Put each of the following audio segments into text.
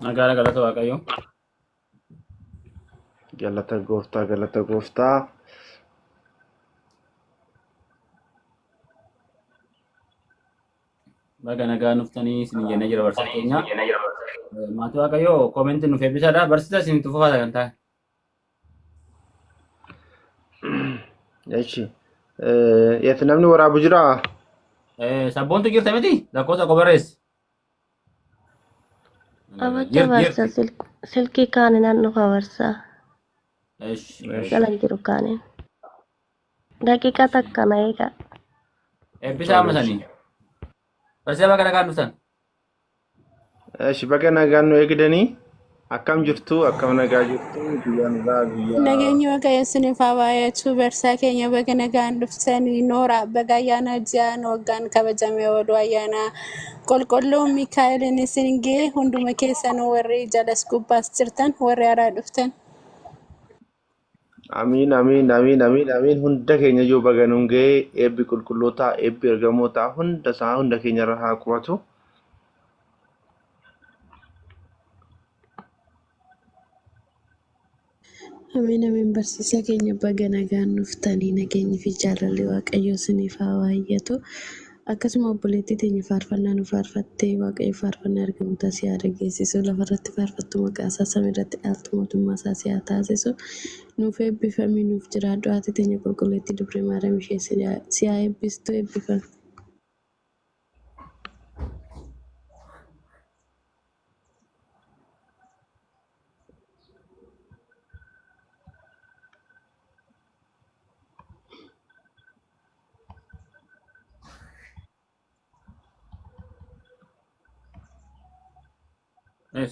Nagaadha galata Waaqayyoo. Galata gooftaa, galata gooftaa. Baga nagaa nuftanii isin jennee jira barsiisa keenya. Maatii Waaqayyoo koomentii nuuf eebbisaadha. Barsiisa isin itti fufaa sagantaa. Echi. Yeet namni waraabu jiraa? Sabboontu jirta miti? Lakkoofsa koo barreessi. Abacha Jirti barsa jirti. silkii kaaniin an dhufa barsa. Eshi Eshi. Jalan jiru kaaniin. Daqiiqaa takka na eega. Eebbisaa amma Tole. sanii. Barsiisa baga nagaan dhuftan. Eshi baga nagaan nu eegdanii akkam jirtu akkam nagaa jirtu guyyaan irraa guyyaa Nageenyi Waaqayyo isiniif haa baay'atu. Barsaa keenya baga nagaan dhuftanii noora baga ayyaana ji'aan waggaan kabajamee oolu ayyaana qulqulluu Mikaa'eliin isin ga'e hunduma keessanuu warri jalas gubbaas jirtan warri haaraa dhuftan. Amiin amiin amiin amiin amiin hunda keenya iyyuu baga nuun ga'ee eebbi qulqullootaa eebbi ergamootaa hunda isaa hunda keenya irra haa qubatu. Ameen ameen barsiisaa keenya baga nagaan dhuftanii nageenyi fi jaalalli Waaqayyoo isiniif haa baay'atu. Akkasuma obboleettii teenya faarfannaa nu faarfattee Waaqayyo faarfannaa ergamootaa si haa dhageessisu lafarratti faarfattu maqaa isaa samiirratti dhaaltu mootummaa isaa si haa taasisu nuuf eebbifamii nuuf jiraadhu haati teenya qulqulleettii Dubree Maariyaam ishee si haa eebbistu eebbifami.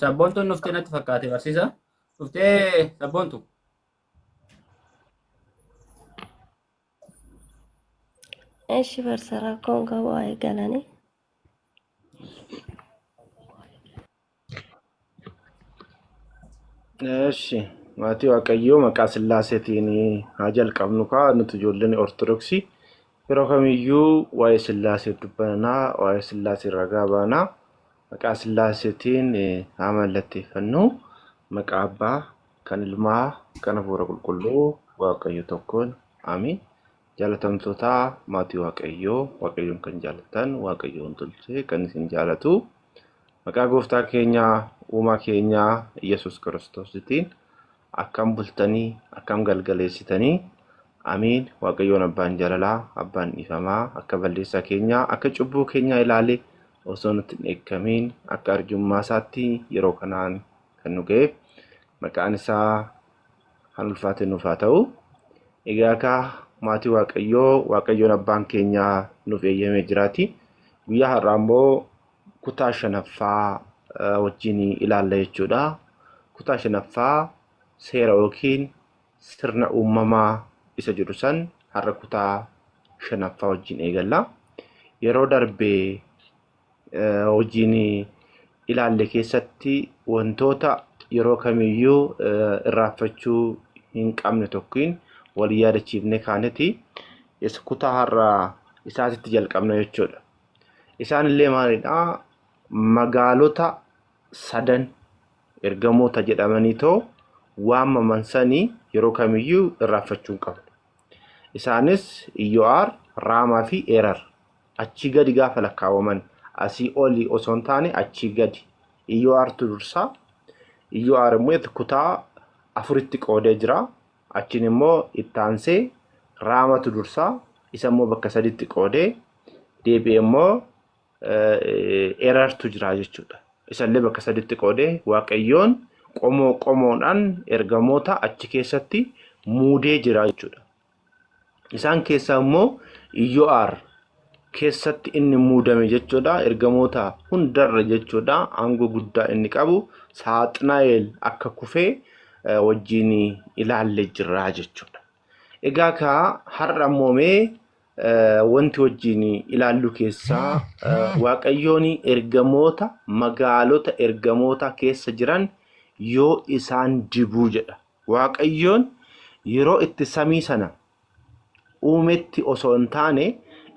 Sabboontuun dhuftee natti fakkaate barsiisa. Dhuftee sabboontu. Eshi barsa rakkoon qabu haa eegalanii. Eshi maatii Waaqayyoo maqaa Sillaaseetiin haa jalqabnu kaa nuti ijoolleen Ortodoksii yeroo kamiyyuu waa'ee Sillaasee dubbannaa waa'ee Sillaasee ragaa baanaa maqaa Sillaaseetiin haa mallatteeffannu maqaa Abbaa kan Ilmaa kan Hafuura Qulqulluu Waaqayyo tokkoon amiin. Jaalatamtoota maatii Waaqayyoo Waaqayyoon kan jaalatan Waaqayyoon tolchee kan isin jaalatu maqaa gooftaa keenyaa uumaa keenyaa Yesuus Kiristoositiin akkam bultanii akkam galgaleessitanii amiin Waaqayyoon abbaan jaalalaa abbaan dhiifamaa akka balleessaa keenyaa akka cubbuu keenyaa ilaalee osoo nutti hin dheekkamiin akka arjummaa isaatti yeroo kanaan kan nu ga'eef maqaan isaa kan ulfaate nuuf haa ta'u. Egaa kaa maatii Waaqayyoo Waaqayyoon abbaan keenyaa nuuf eeyyamee jiraati. Guyyaa har'aa immoo kutaa shanaffaa wajjin ilaalla jechuudha. Kutaa shanaffaa seera yookiin sirna uumamaa isa jedhu san har'a kutaa shanaffaa wajjin eegalla. Yeroo darbe wajjin ilaalle keessatti wantoota yeroo kamiyyuu irraanfachuu hin qabne tokkoon wal yaadachiifne kaaneti isa kutaa har'a isaatitti jalqabna jechuudha. Isaan illee maalidha? Magaalota sadan ergamoota jedhamanii too waamaman sanii yeroo kamiyyuu irraanfachuu hin qabnu. Isaanis Iyyoo'aar, Raamaa fi Eerar. Achii gadi gaafa lakkaawaman asii oli osoo hin taane achii gadi. Iyyoo'aartu dursa. Iyyoo'aar immoo kutaa afuritti qoodee jira. Achiin immoo itti aansee Raamatu dursa. Isa immoo bakka saditti qoodee deebi'ee immoo Erartu jira jechuudha. Isallee bakka saditti qoodee Waaqayyoon qomoo qomoodhaan ergamoota achi keessatti muudee jira jechuudha. Isaan keessaa immoo Iyyoo'aar keessatti inni muudame jechuudha. Ergamoota hundarra jechuudha. Aangoo guddaa inni qabu Saaxinaa'el akka kufee wajjin ilaallee jirra jechuudha. Egaa kaa har'a immoo mee wanti wajjin ilaallu keessaa Waaqayyoon ergamoota magaalota ergamoota keessa jiran yoo isaan dibuu jedha. Waaqayyoon yeroo itti samii sana uumetti osoo hin taane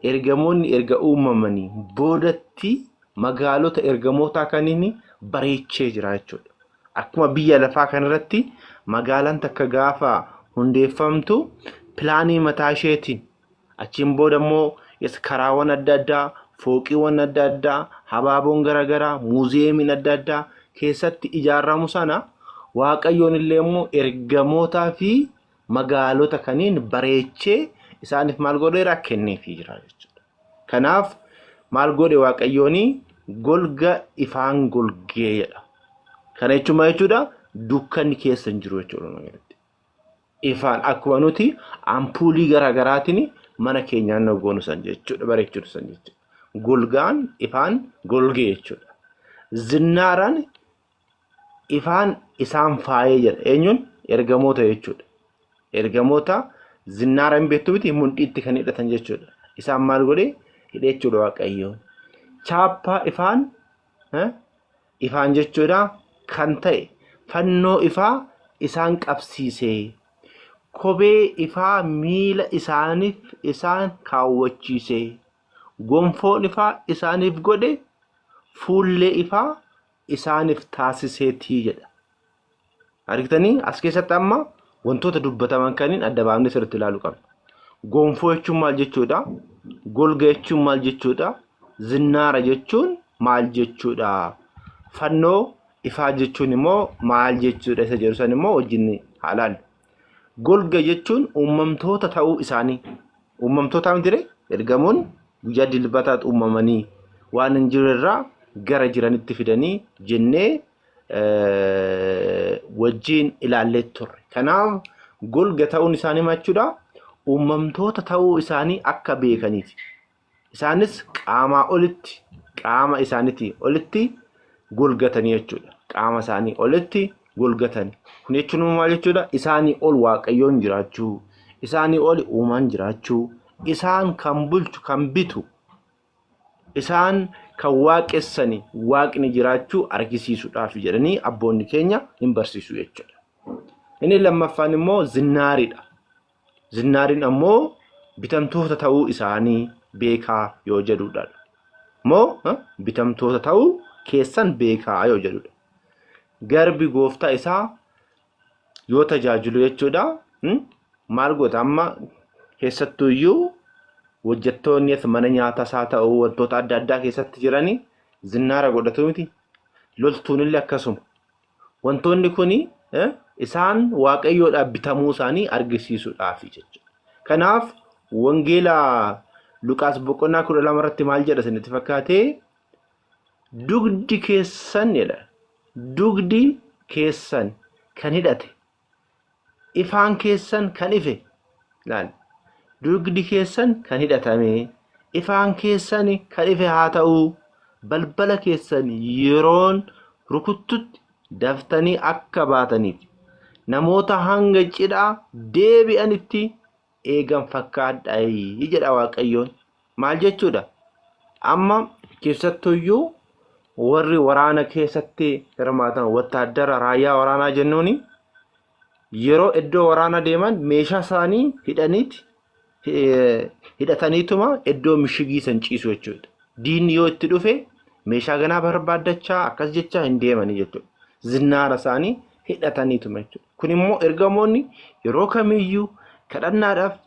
ergamoonni erga uumamanii boodatti magaalota ergamootaa kaniin bareechee jira jechuudha. Akkuma biyya lafaa kanarratti magaalaan takka gaafa hundeeffamtu pilaanii mataa isheetiin achiin booda immoo karaawwan adda addaa, fooqiiwwan adda addaa, habaaboon garaagaraa, muuziyeemiin adda addaa keessatti ijaaramu sana Waaqayyoon illee immoo ergamootaa fi magaalota kaniin bareechee isaaniif maal godheera kenneefii jira jechuudha. Kanaaf maal godhe Waaqayyoon golga ifaan golgee jedha. Kana jechuun maal jechuudha? Dukkanni keessa hin jiru jechuudha. Ifaan akkuma nuti ampuulii garaagaraatiin mana keenyaan nu goonu san jechuudha, bareechinu san jechuudha. Golgaan ifaan golgee jechuudha. Zinnaaraan ifaan isaan faayee jedha. Eenyuun? Ergamoota jechuudha. Ergamoota zinnaara hin beektu miti mudhiitti kan hidhatan jechuudha. Isaan maal godhe? Hidhee jechuudha Waaqayyoon. Chaappaa ifaan ifaan jechuudha kan ta'e fannoo ifaa isaan qabsiisee kophee ifaa miila isaaniif isaan kaawwachiisee gonfoon ifaa isaaniif godhe fuullee ifaa isaaniif taasiseetii jedha. Argitanii as keessatti amma wantoota dubbataman kaniin adda baafnee sirriitti ilaaluu qabna. Gonfoo jechuun maal jechuudha? Golga jechuun maal jechuudha? Zinnaara jechuun maal jechuudha? Fannoo ifaa jechuun immoo maal jechuudha? Isa jedhu san immoo wajjin haa ilaallu. Golga jechuun uumamtoota ta'uu isaanii. Uumamtoota miti ree? Ergamoonni guyyaa dilbataatti uumamanii waan hin jirre irraa gara jiranitti fidanii jennee wajjin ilaallee turre. Kanaaf golga ta'uun isaanii maal jechuudha? Uumamtoota ta'uu isaanii akka beekaniiti. Isaanis qaamaa olitti, qaama isaaniitii olitti golgatanii jechuudha. Qaama isaanii olitti golgatanii. Kun jechuun immoo maal jechuudha? Isaanii ol Waaqayyoon jiraachuu, isaanii ol uumaan jiraachuu, isaan kan bulchu, kan bitu, isaan kan waaqessani waaqni jiraachuu argisiisuudhaaf jedhanii abboonni keenya hin barsiisu jechuudha. Inni lammaffaan immoo zinnaariidha. Zinnaariin ammoo bitamtoota ta'uu isaanii beekaa yoo jedhudha. Moo bitamtoota ta'uu keessan beekaa yoo jedhudha. Garbi gooftaa isaa yoo tajaajilu jechuudha. Maal goota amma keessattuu iyyuu hojjettoonni mana nyaataa isaa ta'uu wantoota adda addaa keessatti jiranii zinnaara godhatu miti. Loltuun illee akkasuma. Wantoonni kuni isaan waaqayyoodhaaf bitamuu isaanii argisiisuudhaaf jechuudha. Kanaaf wangeela Luqaas boqonnaa 12 irratti maal jedha isinitti fakkaatee? Dugdi keessan jedha. Dugdi keessan kan hidhate, ifaan keessan kan ife, laal. Dugdi keessan kan hidhatame, ifaan keessan kan ife haa ta'u, balbala keessan yeroon rukuttutti daftanii akka baataniif namoota hanga cidhaa deebi'anitti eegan fakkaadhaa jedha Waaqayyoon. Maal jechuudha? Amma keessattuyyuu warri waraana keessatti hirmaatan wattaaddara raayyaa waraanaa jennuuni yeroo iddoo waraanaa deeman meeshaa isaanii hidhaniiti hidhataniituma iddoo mishigii san ciisu jechuudha. Diinni yoo itti dhufe meeshaa ganaa barbaaddachaa akkas jechaa hin deemanii jechuudha. Zinnaara isaanii hidhataniituma jechuudha. Kun immoo ergamoonni yeroo kamiyyuu kadhannaadhaaf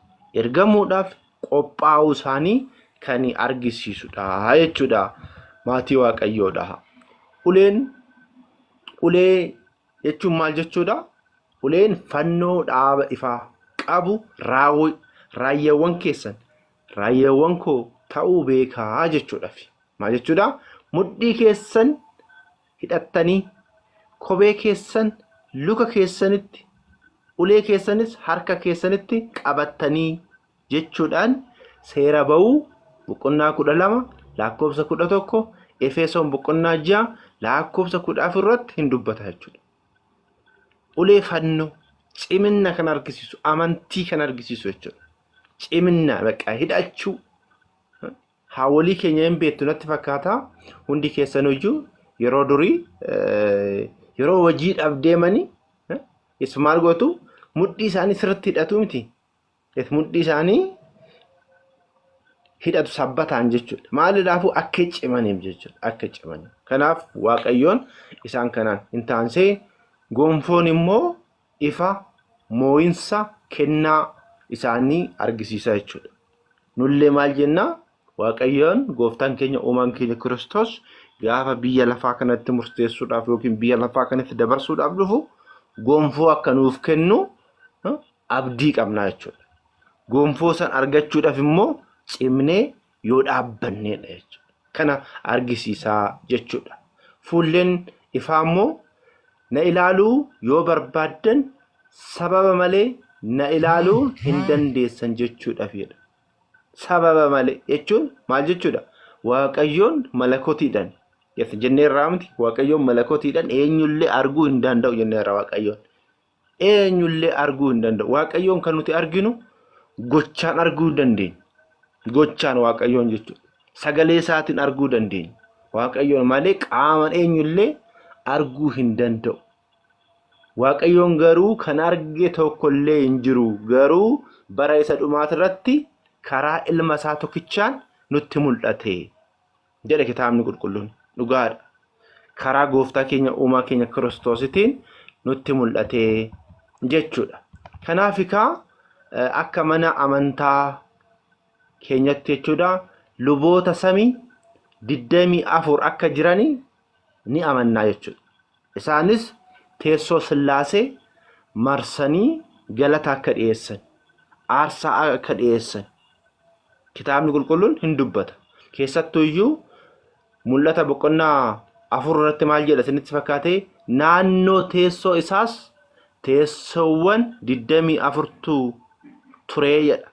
ergamuudhaaf qophaa'uu isaanii kan argisiisudha jechuudha. Maatii Waaqayyoodha. Uleen ulee jechuun maal jechuudha? Uleen fannoo dhaaba ifaa qabu raayyaawwan keessan raayyaawwan koo ta'uu beekaa jechuudha. Maal jechuudha? Mudhii keessan hidhattanii kophee keessan luka keessanitti ulee keessanis harka keessanitti qabattanii jechuudhaan seera ba'uu boqonnaa 12 lakkoofsa 11 Efesoon boqonnaa 6 lakkoofsa 14 irratti hin dubbata jechuudha. Ulee fannoo ciminna kan argisiisu amantii kan argisiisu jechuudha. Ciminna bakka hidhachuu haawolii keenya hin beektu natti fakkaata. Hundi keessanuyyuu yeroo durii yeroo hojiidhaaf deemanii maal gootu mudhii isaanii sirriitti hidhatu miti. Mudhii isaanii Hidhatu sabbataan jechuudha. Maaliidhaafuu akka cimaniif jechuudha. Akka cimaniif. Kanaaf Waaqayyoon isaan kanaan hin taansee gonfoon immoo ifa moo'insa kennaa isaanii argisiisa jechuudha. Nullee maal jennaa? Waaqayyoon gooftaan keenya uumaan keenya Kiristoos gaafa biyya lafaa kanatti murteessuudhaaf yookiin biyya lafaa kanatti dabarsuudhaaf dhufu gonfoo akka nuuf kennu abdii qabnaa jechuudha. Gonfoo san argachuudhaaf immoo cimnee yoo dhaabbanneedha jechuudha. Kana argisiisaa jechuudha. Fuulleen ifaa immoo na ilaaluu yoo barbaaddan sababa malee na ilaaluu hin dandeessan jechuudhaafidha. Sababa malee jechuun maal jechuudha? Waaqayyoon malakotiidhaan jenneerraa miti. Waaqayyoon malakotiidhaan eenyullee arguu hin danda'u jenneerra Waaqayyoon. Eenyullee arguu hin danda'u. Waaqayyoon kan nuti arginu gochaan arguu hin dandeenyu. Gochaan Waaqayyoon jechuudha. Sagalee isaatiin arguu dandeenya. Waaqayyoon malee qaamaan eenyullee arguu hin danda'u. Waaqayyoon garuu kan arge tokkollee hin jiru. Garuu bara isa dhumaatirratti karaa ilma isaa tokkichaan nutti mul'ate jedha kitaabni qulqulluun. Dhugaadha. Karaa gooftaa keenya uumaa keenya Kiristoositiin nutti mul'ate jechuudha. Kanaaf egaa akka mana amantaa keenyatti jechuudha luboota samii 24 akka jiranii ni amannaa jechuudha. Isaanis teessoo Sillaasee marsanii galata akka dhiyeessan, aarsaa akka dhiyeessan kitaabni qulqulluun hin dubbata. Keessattuu iyyuu mul'ata boqonnaa 4 irratti maal jedha isinitti fakkaate? Naannoo teessoo isaas teessoowwan 24tu turee jedha.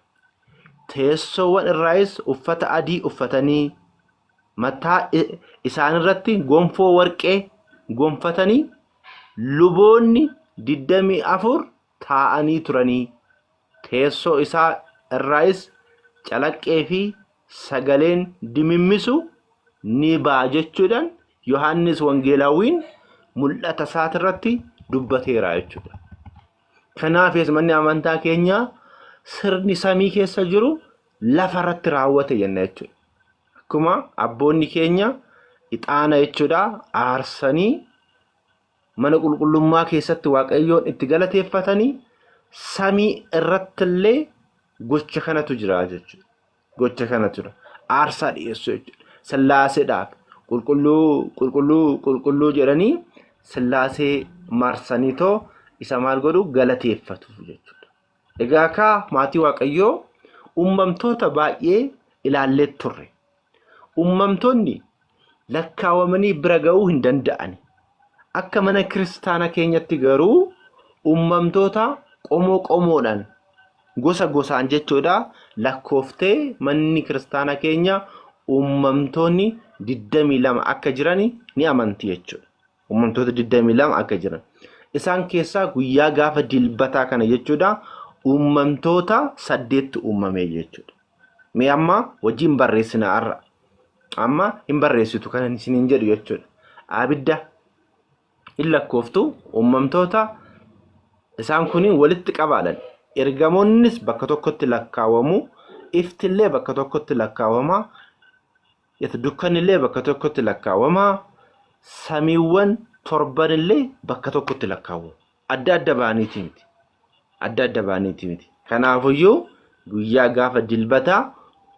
Teessoowwan irraayis uffata adii uffatanii mataa isaanirratti gonfoo warqee gonfatanii luboonni 24 taa'anii turanii teessoo isaa irraayis calaqqee fi sagaleen dimimmisu ni ba'a jechuudhaan Yohaannis Wangeelaawwiin mul'ata isaatirratti dubbateera jechuudha. Kanaafis manni amantaa keenyaa sirni samii keessa jiru lafarratti raawwate jenna jechuudha. Akkuma abboonni keenya ixaana jechuudha aarsanii mana qulqullummaa keessatti Waaqayyoon itti galateeffatanii samii irrattillee gocha kanatu jira jechuudha. Gocha kanatu jira. Aarsaa dhiyeessuu jechuudha. Sillaaseedhaaf qulqulluu qulqulluu qulqulluu jedhanii Sillaasee marsanii too isa maal godhu galateeffatu jechuudha. Egaa kaa maatii Waaqayyoo uumamtoota baay'ee ilaallee turre. Uumamtoonni lakkaawamanii bira ga'uu hin danda'ani. Akka mana kiristaana keenyatti garuu uumamtoota qomoo qomoodhaan gosa gosaan jechuudha lakkooftee manni kiristaana keenya uumamtoonni 22 akka jiran ni amanti jechuudha. Uumamtoota 22 akka jiran. Isaan keessaa guyyaa gaafa dilbataa kana jechuudha uumamtoota 8 uumame jechuudha. Mee amma wajjin barreessina har'a. Amma hin barreessitu kana isiniin jedhu jechuudha. Abidda hin lakkooftu uumamtoota isaan kun walitti qabaadhan. Ergamoonnis bakka tokkotti lakkaawamu, iftillee bakka tokkotti lakkaawama, dukkanillee bakka tokkotti lakkaawama, samiiwwan torbanillee bakka tokkotti lakkaawamu. Adda adda ba'aniiti miti. Adda adda ba'aniiti miti. Kanaafuyyuu guyyaa gaafa dilbataa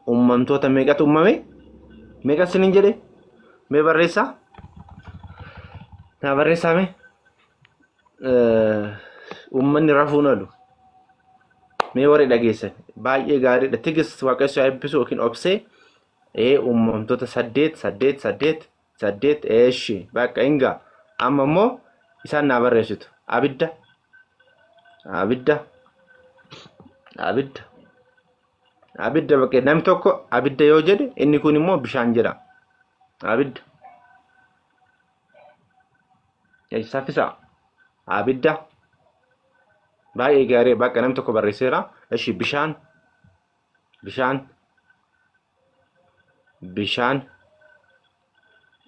uumamtoota meeqatu uumame? Meeqa isiniin jedhe? Mee barreessaa? Naa barreessaa mee? Uummanni rafuun oolu. Mee warri dhageessan baay'ee gaariidha. Tigist Waaqayyo haa eebbisu yookiin obsee uumamtoota 8 8 8 8 eeshi bakka hingaa amma immoo isaan naa barreessitu. Abidda abidda abidda abidda bakkee namni tokko abidda yoo jedhe inni kun immoo bishaan jedha. Abidda saffisaa abidda baay'ee gaarii bakka namni tokko barreesseera. Eshi bishaan bishaan bishaan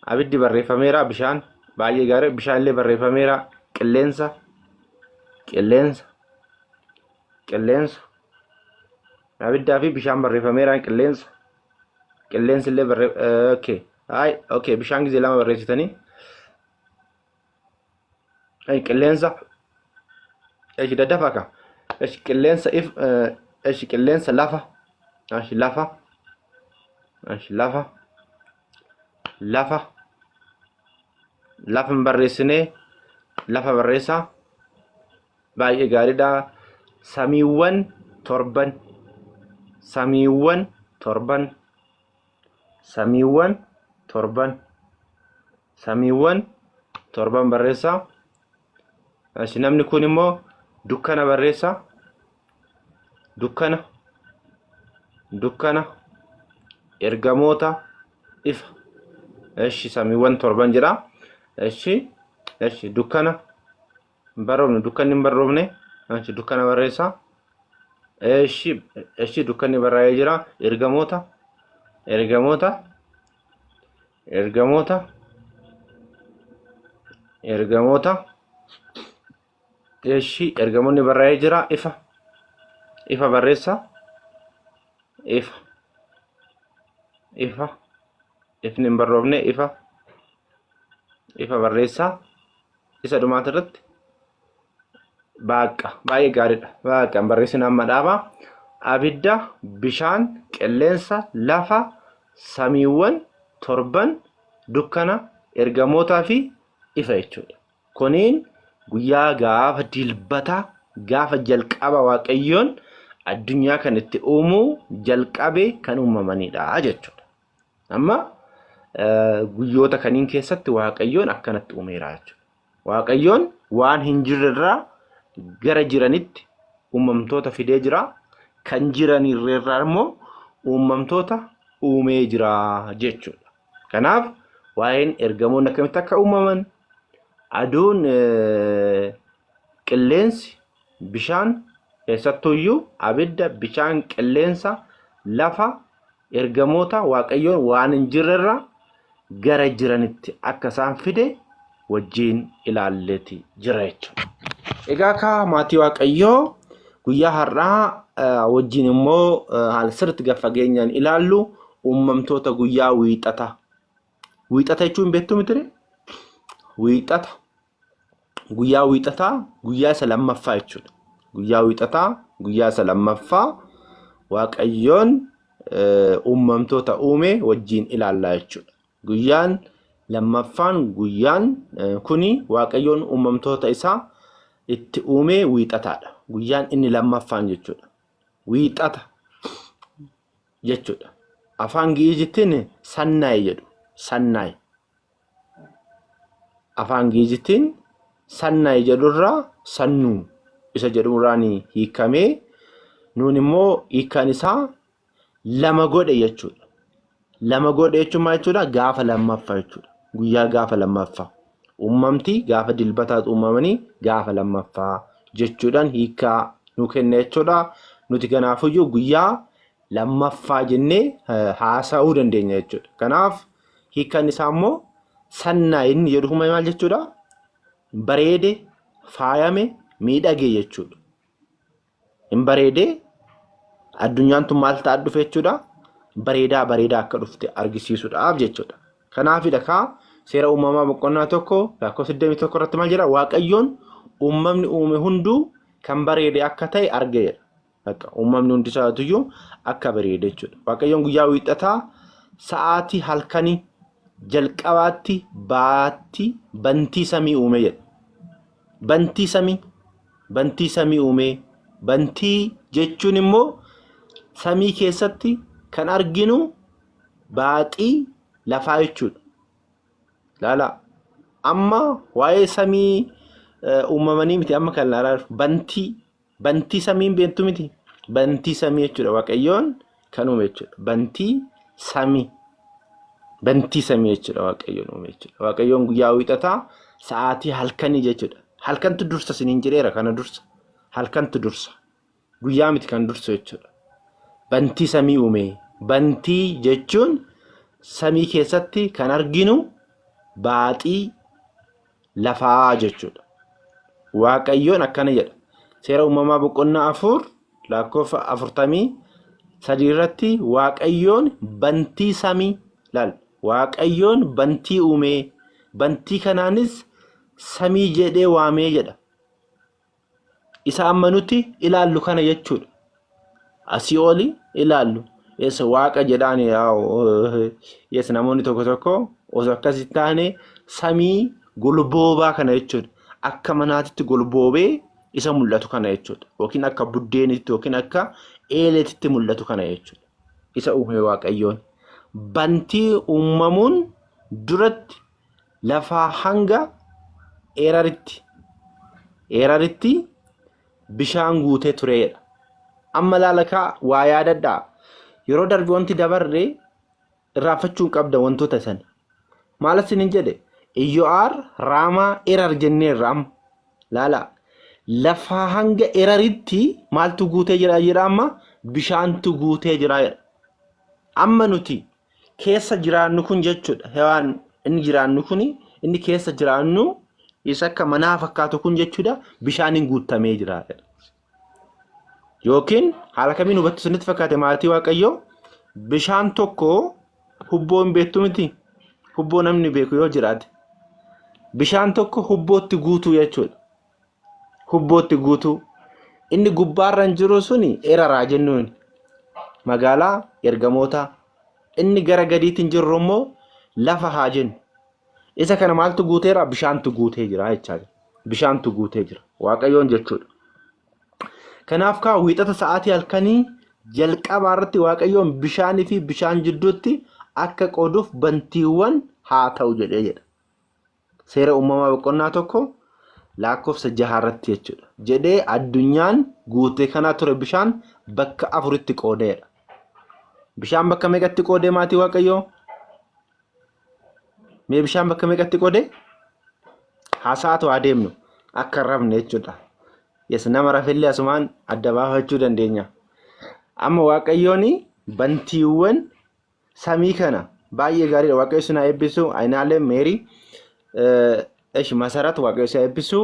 abiddi barreeffameera bishaan baay'ee gaarii bishaan illee barreeffameera. Qilleensa qilleensa qilleensa abiddaa fi bishaan barreeffameera. Qilleensa Qilleensi illee barree okay. Hayi okay bishaan gizee lama barreessitanii. Ay qilleensa. Eshi daddafaa ka. Eshi qilleensa if eshi qilleensa lafa. Eshi lafa. Eshi lafa. Lafa. Lafa hin barreessinee lafa barreessaa. Baay'ee gaariidha. Samiiwwan torban. Samiiwwan torban. Samiiwwan torban. Samiiwwan torban barreessaa. Eshi namni kun immoo dukkana barreessaa. Dukkana. Dukkana. Ergamoota ifa. Eshi samiiwwan torban jedha. Eshi eshi dukkana. Hin barroofne dukkanni hin barroofne. Eshi dukkana barreessaa. Eshi eshi dukkanni barraa'ee jira. Ergamoota. Ergamoota. Ergamoota. Ergamoota. Eshi ergamoonni barraa'ee jira. Ifa. Ifa barreessaa. Ifa. Ifa. Ifni hin barroofne ifa. Ifa barreessaa. Isa dhumaati irratti baaqqa baay'ee gaariidha. Baaqqa hin barreessin amma dhaaba. Abidda, bishaan, qilleensa, lafa, samiiwwan torban, dukkana, ergamootaa fi ifa jechuudha. Kuniin guyyaa gaafa dilbataa gaafa jalqaba Waaqayyoon addunyaa kan itti uumuu jalqabe kan uumamanidha jechuudha. Amma guyyoota kaniin keessatti Waaqayyoon akkanatti uumeera jechuudha. Waaqayyoon waan hin jirre irraa gara jiranitti uumamtoota fidee jira. Kan jiranirraa immoo uumamtoota uumee jira jechuudha. Kanaaf waa'een ergamoonni akkamitti akka uumaman aduun qilleensi bishaan keessattuyyuu abidda bishaan qilleensa lafa ergamoota Waaqayyoon waan hin jirrerraa gara jiranitti akka isaan fide wajjin ilaalleeti jira jechuudha. Egaa kaa maatii Waaqayyoo guyyaa har'aa wajjin immoo haala sirriitti gad fageenyaan ilaallu uumamtoota guyyaa wiixataa. Wiixata jechuun beektuu miti? Wiixata. Guyyaa wiixataa guyyaa isa lammaffaa jechuudha. Guyyaa wiixataa guyyaa isa lammaffaa Waaqayyoon uumamtoota uume wajjin ilaallaa jechuudha. Guyyaan lammaffaan guyyaan kuni Waaqayyoon uumamtoota isaa itti uume wiixataadha. Guyyaan inni lammaffaan jechuudha. Wiixata jechuudha. Afaan Gi'iizittiin sannaay jedhu. Sannaay. Afaan Gi'iizittiin sannaay jedhurraa sannuu isa jedhurraan hiikamee nuun immoo hiikkaan isaa lama godhe jechuudha. Lama godhe jechuun maal jechuudha? Gaafa lammaffaa jechuudha. Guyyaa gaafa lammaffaa. Uumamti gaafa dilbataatu uumamanii gaafa lammaffaa jechuudhaan hiikkaa nu kenna jechuudha. Nuti kanaafuyyuu guyyaa lammaffaa jennee haasa'uu dandeenya jechuudha. Kanaaf hiikkaan isaa immoo sannaa inni jedhu kun maal jechuudha? Bareede, faayame, miidhage jechuudha. Hin bareedee addunyaan tun maal ta'aa dhufe jechuudha? Bareedaa bareedaa akka dhufte argisiisuudhaaf jechuudha. Kanaafidha kaa seera uumamaa boqonnaa 1 lakkoofsa 21 irratti maal jedha? Waaqayyoon uumamni uume hunduu kan bareede akka ta'e argeera. Bakka uumamni hundi isaatuyyuu akka bareede jechuudha. Waaqayyoon guyyaa wiixataa sa'aatii halkanii jalqabaatti baatti bantii samii uume jedha. Bantii samii bantii samii uume. Bantii jechuun immoo samii keessatti kan arginu baaxii lafaa jechuudha. Laala amma waa'ee samii uumamanii miti amma kan ilaalaa jirru bantii bantii samiin beektu miti bantii samii jechuudha. Waaqayyoon kan uume jechuudha. Bantii samii bantii samii jechuudha Waaqayyoon uume jechuudha. Waaqayyoon guyyaa wiixataa sa'aatii halkanii jechuudha. Halkantu dursa isiniin jedheera kana dursa. Halkantu dursa. Guyyaa miti kan dursu jechuudha. Bantii samii uume. Bantii jechuun samii keessatti kan arginu baaxii lafaa jechuudha. Waaqayyoon akkana jedha. Seera uumamaa boqonnaa 4 lakkoofsa 48 3 irratti Waaqayyoon bantii samii laal Waaqayyoon bantii uumee bantii kanaanis samii jedhee waamee jedha. Isa amma nuti ilaallu kana jechuudha. Asii oli ilaallu. Yes, waaqa jedhaan yes, namoonni tokko tokko osoo akkas hin taane samii golboobaa kana jechuudha. Akka manaatitti golboobee isa mul'atu kana jechuudha. Yookiin akka buddeenitti yookiin akka eeleetitti mul'atu kana jechuudha. Isa uume Waaqayyoon. Bantii uumamuun duratti lafaa hanga eeraritti eeraritti bishaan guutee tureedha. Amma laalakaa waa yaadadhaa. Yeroo darbe wanti dabarre irraanfachuu hin qabda wantoota sana. Maal isiniin jedhe? Iyyo'aar Raamaa Erar jenneerra amma. Laala. Lafaa hanga Eraritti maaltu guutee jira jedha amma? Bishaantu guutee jira jedha. Amma nuti keessa jiraannu kun jechuudha. Hewaan inni jiraannu kun inni keessa jiraannu isa akka manaa fakkaatu kun jechuudha bishaaniin guutamee jira. Yookiin haala kamiin hubattu isinitti fakkaate maatii Waaqayyoo bishaan tokko hubboo hin beektu miti. Hubboo namni beeku yoo jiraate. Bishaan tokko hubbootti guutuu jechuudha. Hubbootti guutuu. Inni gubbaarra hin jiru suni eraraa jennuun. Magaalaa ergamoota. Inni gara gadiitiin jirru immoo lafa haa jennu. Isa kana maaltu guuteera? Bishaantu guutee jira jechaa jira. Bishaantu guutee jira. Waaqayyoon jechuudha. Kanaaf kaa wiixata sa'aatii halkanii jalqabaa irratti Waaqayyoon bishaanii fi bishaan jidduutti akka qooduuf bantiiwwan haa ta'u jedhee jedha. Seera uumamaa boqonnaa 1 lakkoofsa 6 irratti jechuudha. Jedhee addunyaan guutee kanaa ture bishaan bakka afuritti qoodeera. Bishaan bakka meeqatti qoodee maatii Waaqayyoo? Mee bishaan bakka meeqatti qoode? Haasaatu haa deemnu akka hin rafne jechuudha. Yes, nama rafellee asumaan adda baafachuu dandeenya. Amma Waaqayyoon bantiiwwan samii kana baay'ee gaariidha. Waaqayyo sin haa eebbisu. Ayinaalee Meerii eshi Masarat Waaqayyo si haa eebbisu.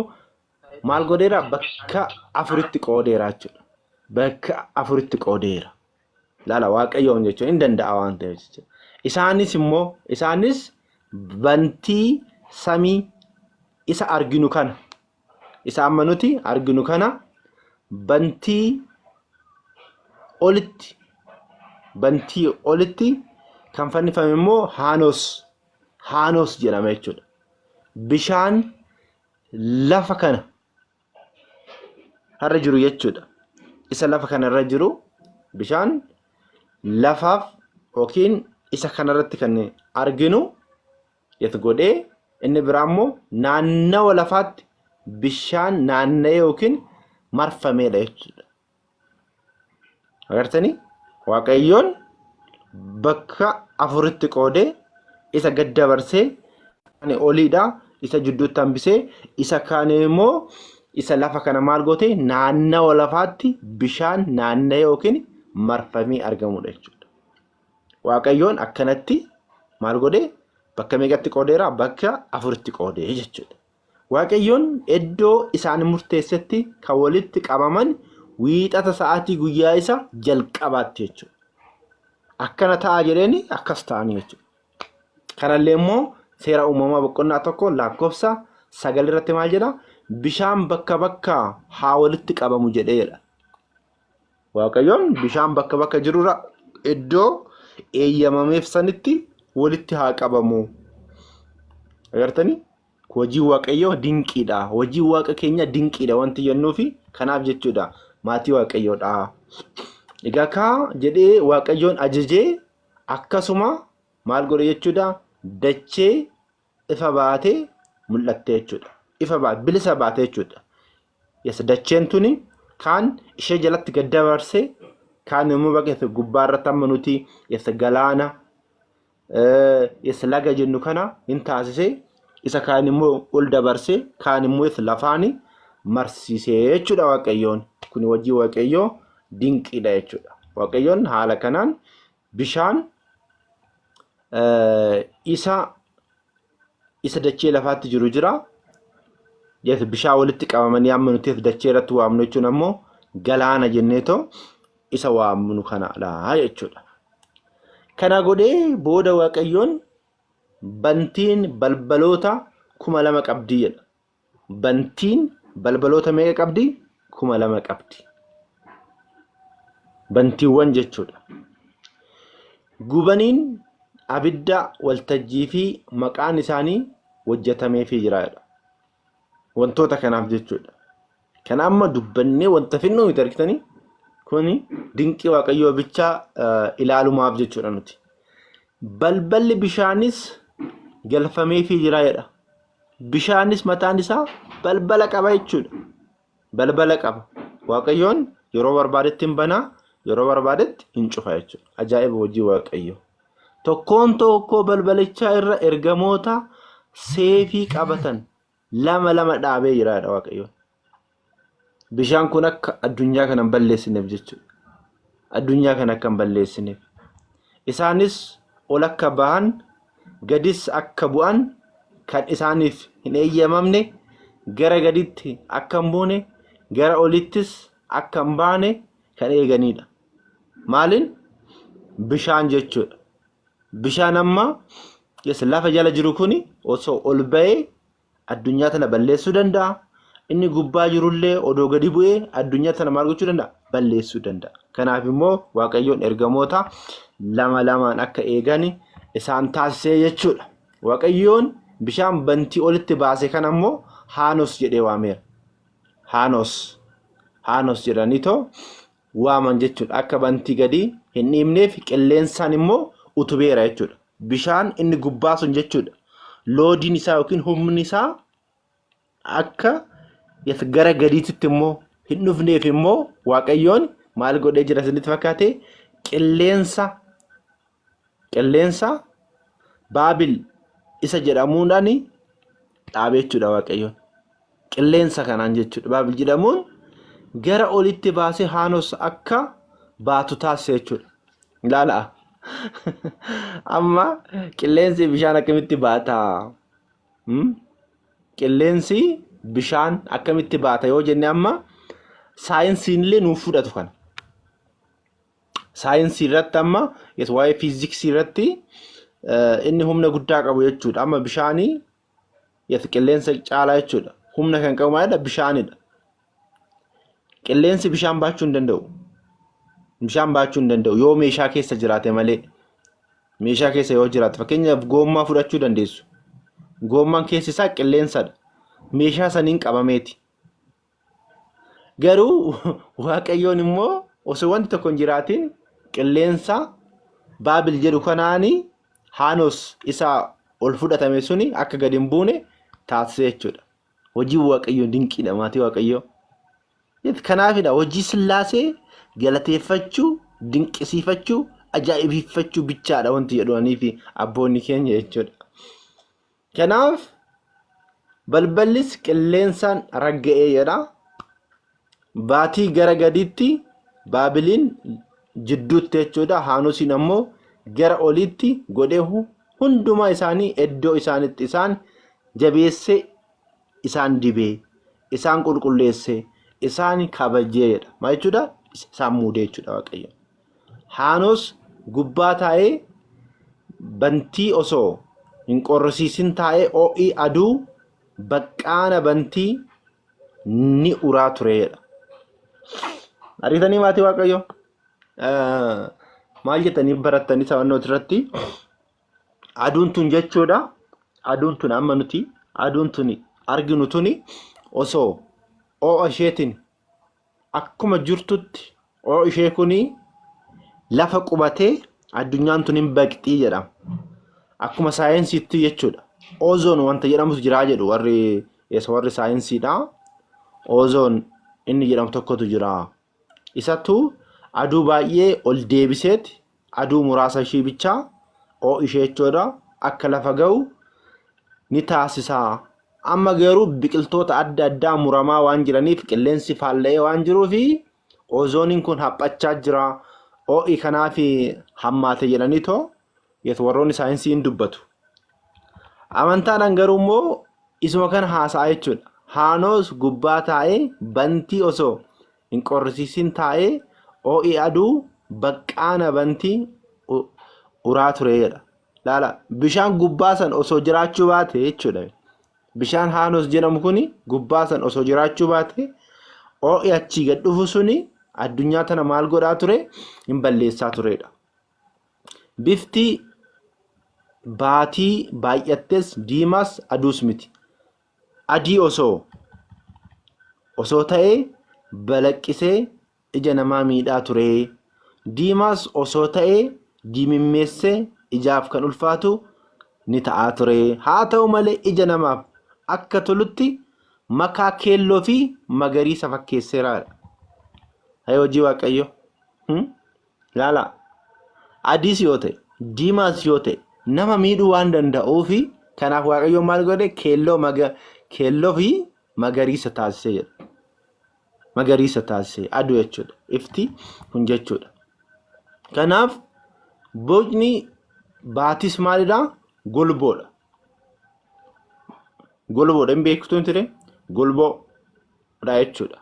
Maal godheera? Bakka afuritti qoodeera jechuudha. Bakka afuritti qoodeera. Laala Waaqayyoon jechuun hin danda'a waan ta'eef jechuudha. Isaanis immoo isaanis bantii samii isa arginu kana isa amma nuti arginu kana bantii olitti bantii olitti kan fannifame immoo haanos haanos jedhama jechuudha. Bishaan lafa kana har'a jiru jechuudha. Isa lafa kanarra jiru bishaan lafaaf yookiin isa kanarratti kan arginu yet godhee inni biraa immoo naannawa lafaatti bishaan naanna'ee yookiin marfameedha jechuudha. Agartanii? Waaqayyoon bakka afuritti qoodee isa gad dabarsee kan oliidha isa jidduutti hambisee isa kaan immoo isa lafa kana maal goote naannawa lafaatti bishaan naanna'ee yookiin marfamee argamudha jechuudha. Waaqayyoon akkanatti maal godhee bakka meeqatti qoodeera? Bakka afuritti qoodee jechuudha. Waaqayyoon iddoo isaan murteessetti kan walitti qabaman wiixata sa'aatii guyyaa isa jalqabaatti jechuudha. Akkana ta'a jedheeni akkas ta'anii jechuudha. Kanallee immoo seera uumamaa boqonnaa 1 lakkoofsa 9 irratti maal jedha? Bishaan bakka bakka haa walitti qabamu jedhee jedha. Waaqayyoon bishaan bakka bakka jirurra iddoo eeyyamameef sanitti walitti haa qabamu. Agartanii? Hojiin Waaqayyoo dinqiidha. Hojiin Waaqa keenya dinqiidha wanti jennuufi kanaaf jechuudha. Maatii Waaqayyoodha. Egaa kaa jedhee Waaqayyoon ajajee akkasuma maal godhe jechuudha? Dachee ifa baatee mul'atte jechuudha. Ifa baate bilisa baate jechuudha. Yes, dacheen tuni kaan ishee jalatti gad dabarsee kaan immoo bakka gubbaa irratti amma nuti yes, galaana yes, laga jennu kana hin taasisee isa kaan immoo ol dabarsee kaan immoo yes, lafaani marsiisee jechuudha Waaqayyoon. Kun hojii Waaqayyoo dinqiidha jechuudha. Waaqayyoon haala kanaan bishaan isa isa dachee lafaatti jiru jira. Yes, bishaan walitti qabamanii amma nuti dachee irratti waamnu jechuun ammoo galaana jenneetoo isa waamnu kanadha jechuudha. Kana godhee booda Waaqayyoon bantiin balbaloota 2000 qabdi jedha. Bantiin balbaloota meeqa qabdi? 2000 qabdi. Bantiiwwan jechuudha. Gubaniin abidda waltajjii fi maqaan isaanii hojjetameefii jira jedha. Wantoota kanaaf jechuudha. Kana amma dubbannee wanta finnuu miti argitanii kuni dinqii Waaqayyoo bichaa ilaalumaaf jechuudha nuti. Balballi bishaanis galfameefii jira jedha. Bishaanis mataan isaa balbala qaba jechuudha. Balbala qaba. Waaqayyoon yeroo barbaadetti hin banaa, yeroo barbaadetti hin cufa jechuudha. Ajaa'iba hojii Waaqayyoo. Tokkoon tokkoo balbalichaa irra ergamoota seefii qabatan lama lama dhaabee jira jedha Waaqayyoon. Bishaan kun akka addunyaa kana hin balleessineef jechuudha. Addunyaa kana akka hin balleessineef. Isaanis ol akka bahan gadis akka bu'an kan isaaniif hin eeyyamamne gara gaditti akka hin buune gara olittis akka hin baane kan eeganidha. Maaliin? Bishaan jechuudha. Bishaan amma yes, lafa jala jiru kuni osoo ol ba'ee addunyaa tana balleessuu danda'a. Inni gubbaa jirullee odoo gadi bu'ee addunyaa tana maal gochuu danda'a? Balleessuu danda'a. Kanaaf immoo Waaqayyoon ergamoota lama lamaan akka eegan isaan taasisee jechuudha. Waaqayyoon bishaan bantii olitti baase kana immoo Haanos jedhee waameera. Haanos. Haanos jedhaniitoo waaman jechuudha. Akka bantii gadi hin dhiibneef qilleensaan immoo utubeera jechuudha. Bishaan inni gubbaa sun jechuudha. Loodiin isaa yookiin humni isaa akka gara gadiititti immoo hin dhufneef immoo Waaqayyoon maal godhee jira isinitti fakkaate? Qilleensa qilleensa Baabil isa jedhamuudhaan dhaabe jechuudha Waaqayyoon. Qilleensa kanaan jechuudha. Baabil jedhamuun gara olitti baasee Haanos akka baatu taasise jechuudha. Ilaalaa. Amma qilleensi bishaan akkamitti baata? Qilleensi bishaan akkamitti baata yoo jenne amma saayinsiin illee nuuf fudhatu kana. Saayinsii irratti amma waa'ee fiiziksii irratti inni humna guddaa qabu jechuudha. Amma bishaanii qilleensa caalaa jechuudha. Humna kan qabu maalidha? Bishaanidha. Qilleensi bishaan baachuu hin danda'u. Bishaan baachuu hin danda'u yoo meeshaa keessa jiraate malee. Meeshaa keessa yoo jiraate fakkeenyaaf goommaa fudhachuu dandeessu. Goommaan keessi isaa qilleensadha. Meeshaa saniin qabameeti. Garuu Waaqayyoon immoo osoo wanti tokko hin jiraatin qilleensa Baabil jedhu kanaani Haanos isa ol fudhatame suni akka gadi hin buune taasise jechuudha. Hojiin Waaqayyoo dinqiidha maatii Waaqayyoo. Kanaafidha hojii Sillaasee galateeffachuu, dinqisiifachuu, ajaa'ibsiifachuu bichaadha wanti jedhanii fi abboonni keenya jechuudha. Kanaaf balballis qilleensaan ragga'ee jedha. Baatii gara gadiitti Baabiliin jidduutti jechuudha. Haanusiin ammoo gara oliitti godhee hundumaa isaanii iddoo isaanitti isaan jabeessee isaan dibee isaan qulqulleessee isaan kabajee jedha. Maal jechuudha? Isaan muudee jechuudha Waaqayyo. Haanos gubbaa taa'ee bantii osoo hin qorrisiisin taa'ee ho'i aduu baqqaana bantii ni uraa ture jedha. Argitanii maatii Waaqayyo? Maal jettanii barattanii sabannoota irratti? Aduun tun jechuudha. Aduun tun amma nuti aduun tun arginu tuni osoo ho'a isheetiin akkuma jirtutti ho'a ishee kuni lafa qubatee addunyaan tun hin baqxii jedhama. Akkuma saayinsiitti jechuudha. Ozoon wanta jedhamutu jiraa jedhu warri warri saayinsiidha. Ozoon inni jedhamu tokkotu jira. Isatu aduu baay'ee ol deebiseeti aduu muraasa ishii bichaa ho'i ishee jechuudha akka lafa ga'u ni taasisa. Amma garuu biqiltoota adda addaa muramaa waan jiraniif qilleensi faalla'ee waan jiruufi ozooniin kun haphachaa jira. Ho'i kanaaf hammaate jedhanii too warroonni saayinsii hin dubbatu. Amantaadhaan garuu immoo isuma kana haasa'a jechuudha. Haanos gubbaa taa'ee bantii osoo hin qorrisiisin taa'ee Ho'i aduu baqqaana bantii uraa ture jedha. Laala bishaan gubbaa san osoo jiraachuu baate jechuudha. Bishaan Haanos jedhamu kuni gubbaa san osoo jiraachuu baate ho'i achii gad dhufu suni addunyaa tana maal godhaa ture? Hin balleessaa turedha. Bifti baatii baay'attes diimaas aduus miti. Adii osoo ta'ee balaqqisee ija namaa miidhaa ture. Diimaas osoo ta'ee diimimmeessee ijaaf kan ulfaatu ni ta'aa ture. Haa ta'u malee ija namaaf akka tolutti makaa keelloo fi magariisa fakkeesseera. Hayii hojii Waaqayyo. Laala adiis yoo ta'e diimaas yoo ta'e nama miidhuu waan danda'uufi kanaaf Waaqayyo maal godhe keelloo maga keelloo fi magariisa taasisee jedha. Magariisa taasisee aduu jechuudha. Ifti kun jechuudha. Kanaaf bocni baatis maalidha? Golboodha. Golboodha hin beektuun ture? Golboodha jechuudha.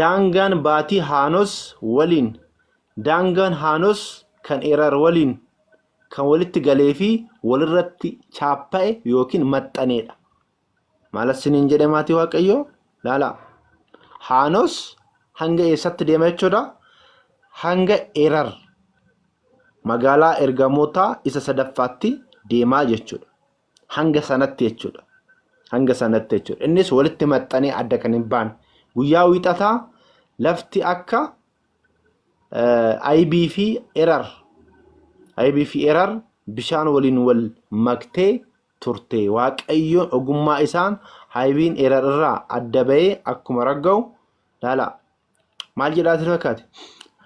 Daangaan baatii Haanos waliin daangaan Haanos kan Erar waliin kan walitti galee fi walirratti chaappa'e yookiin maxxaneedha. Maal isiniin jedhe maatii Waaqayyoo? Laala. Haanos hanga eessatti deema jechuudha? Hanga Erar magaalaa ergamootaa isa sadaffaatti deemaa jechuudha. Hanga sanatti jechuudha. Hanga sanatti jechuudha. Innis walitti maxxanee adda kan hin baane. Guyyaa wiixataa lafti akka Aybii fi Erar Aybii fi Erar bishaan waliin wal maktee turte. Waaqayyoon ogummaa isaan haybiin Erar irraa adda ba'ee akkuma ragga'u laala. Maal jedhaa isin fakkaate?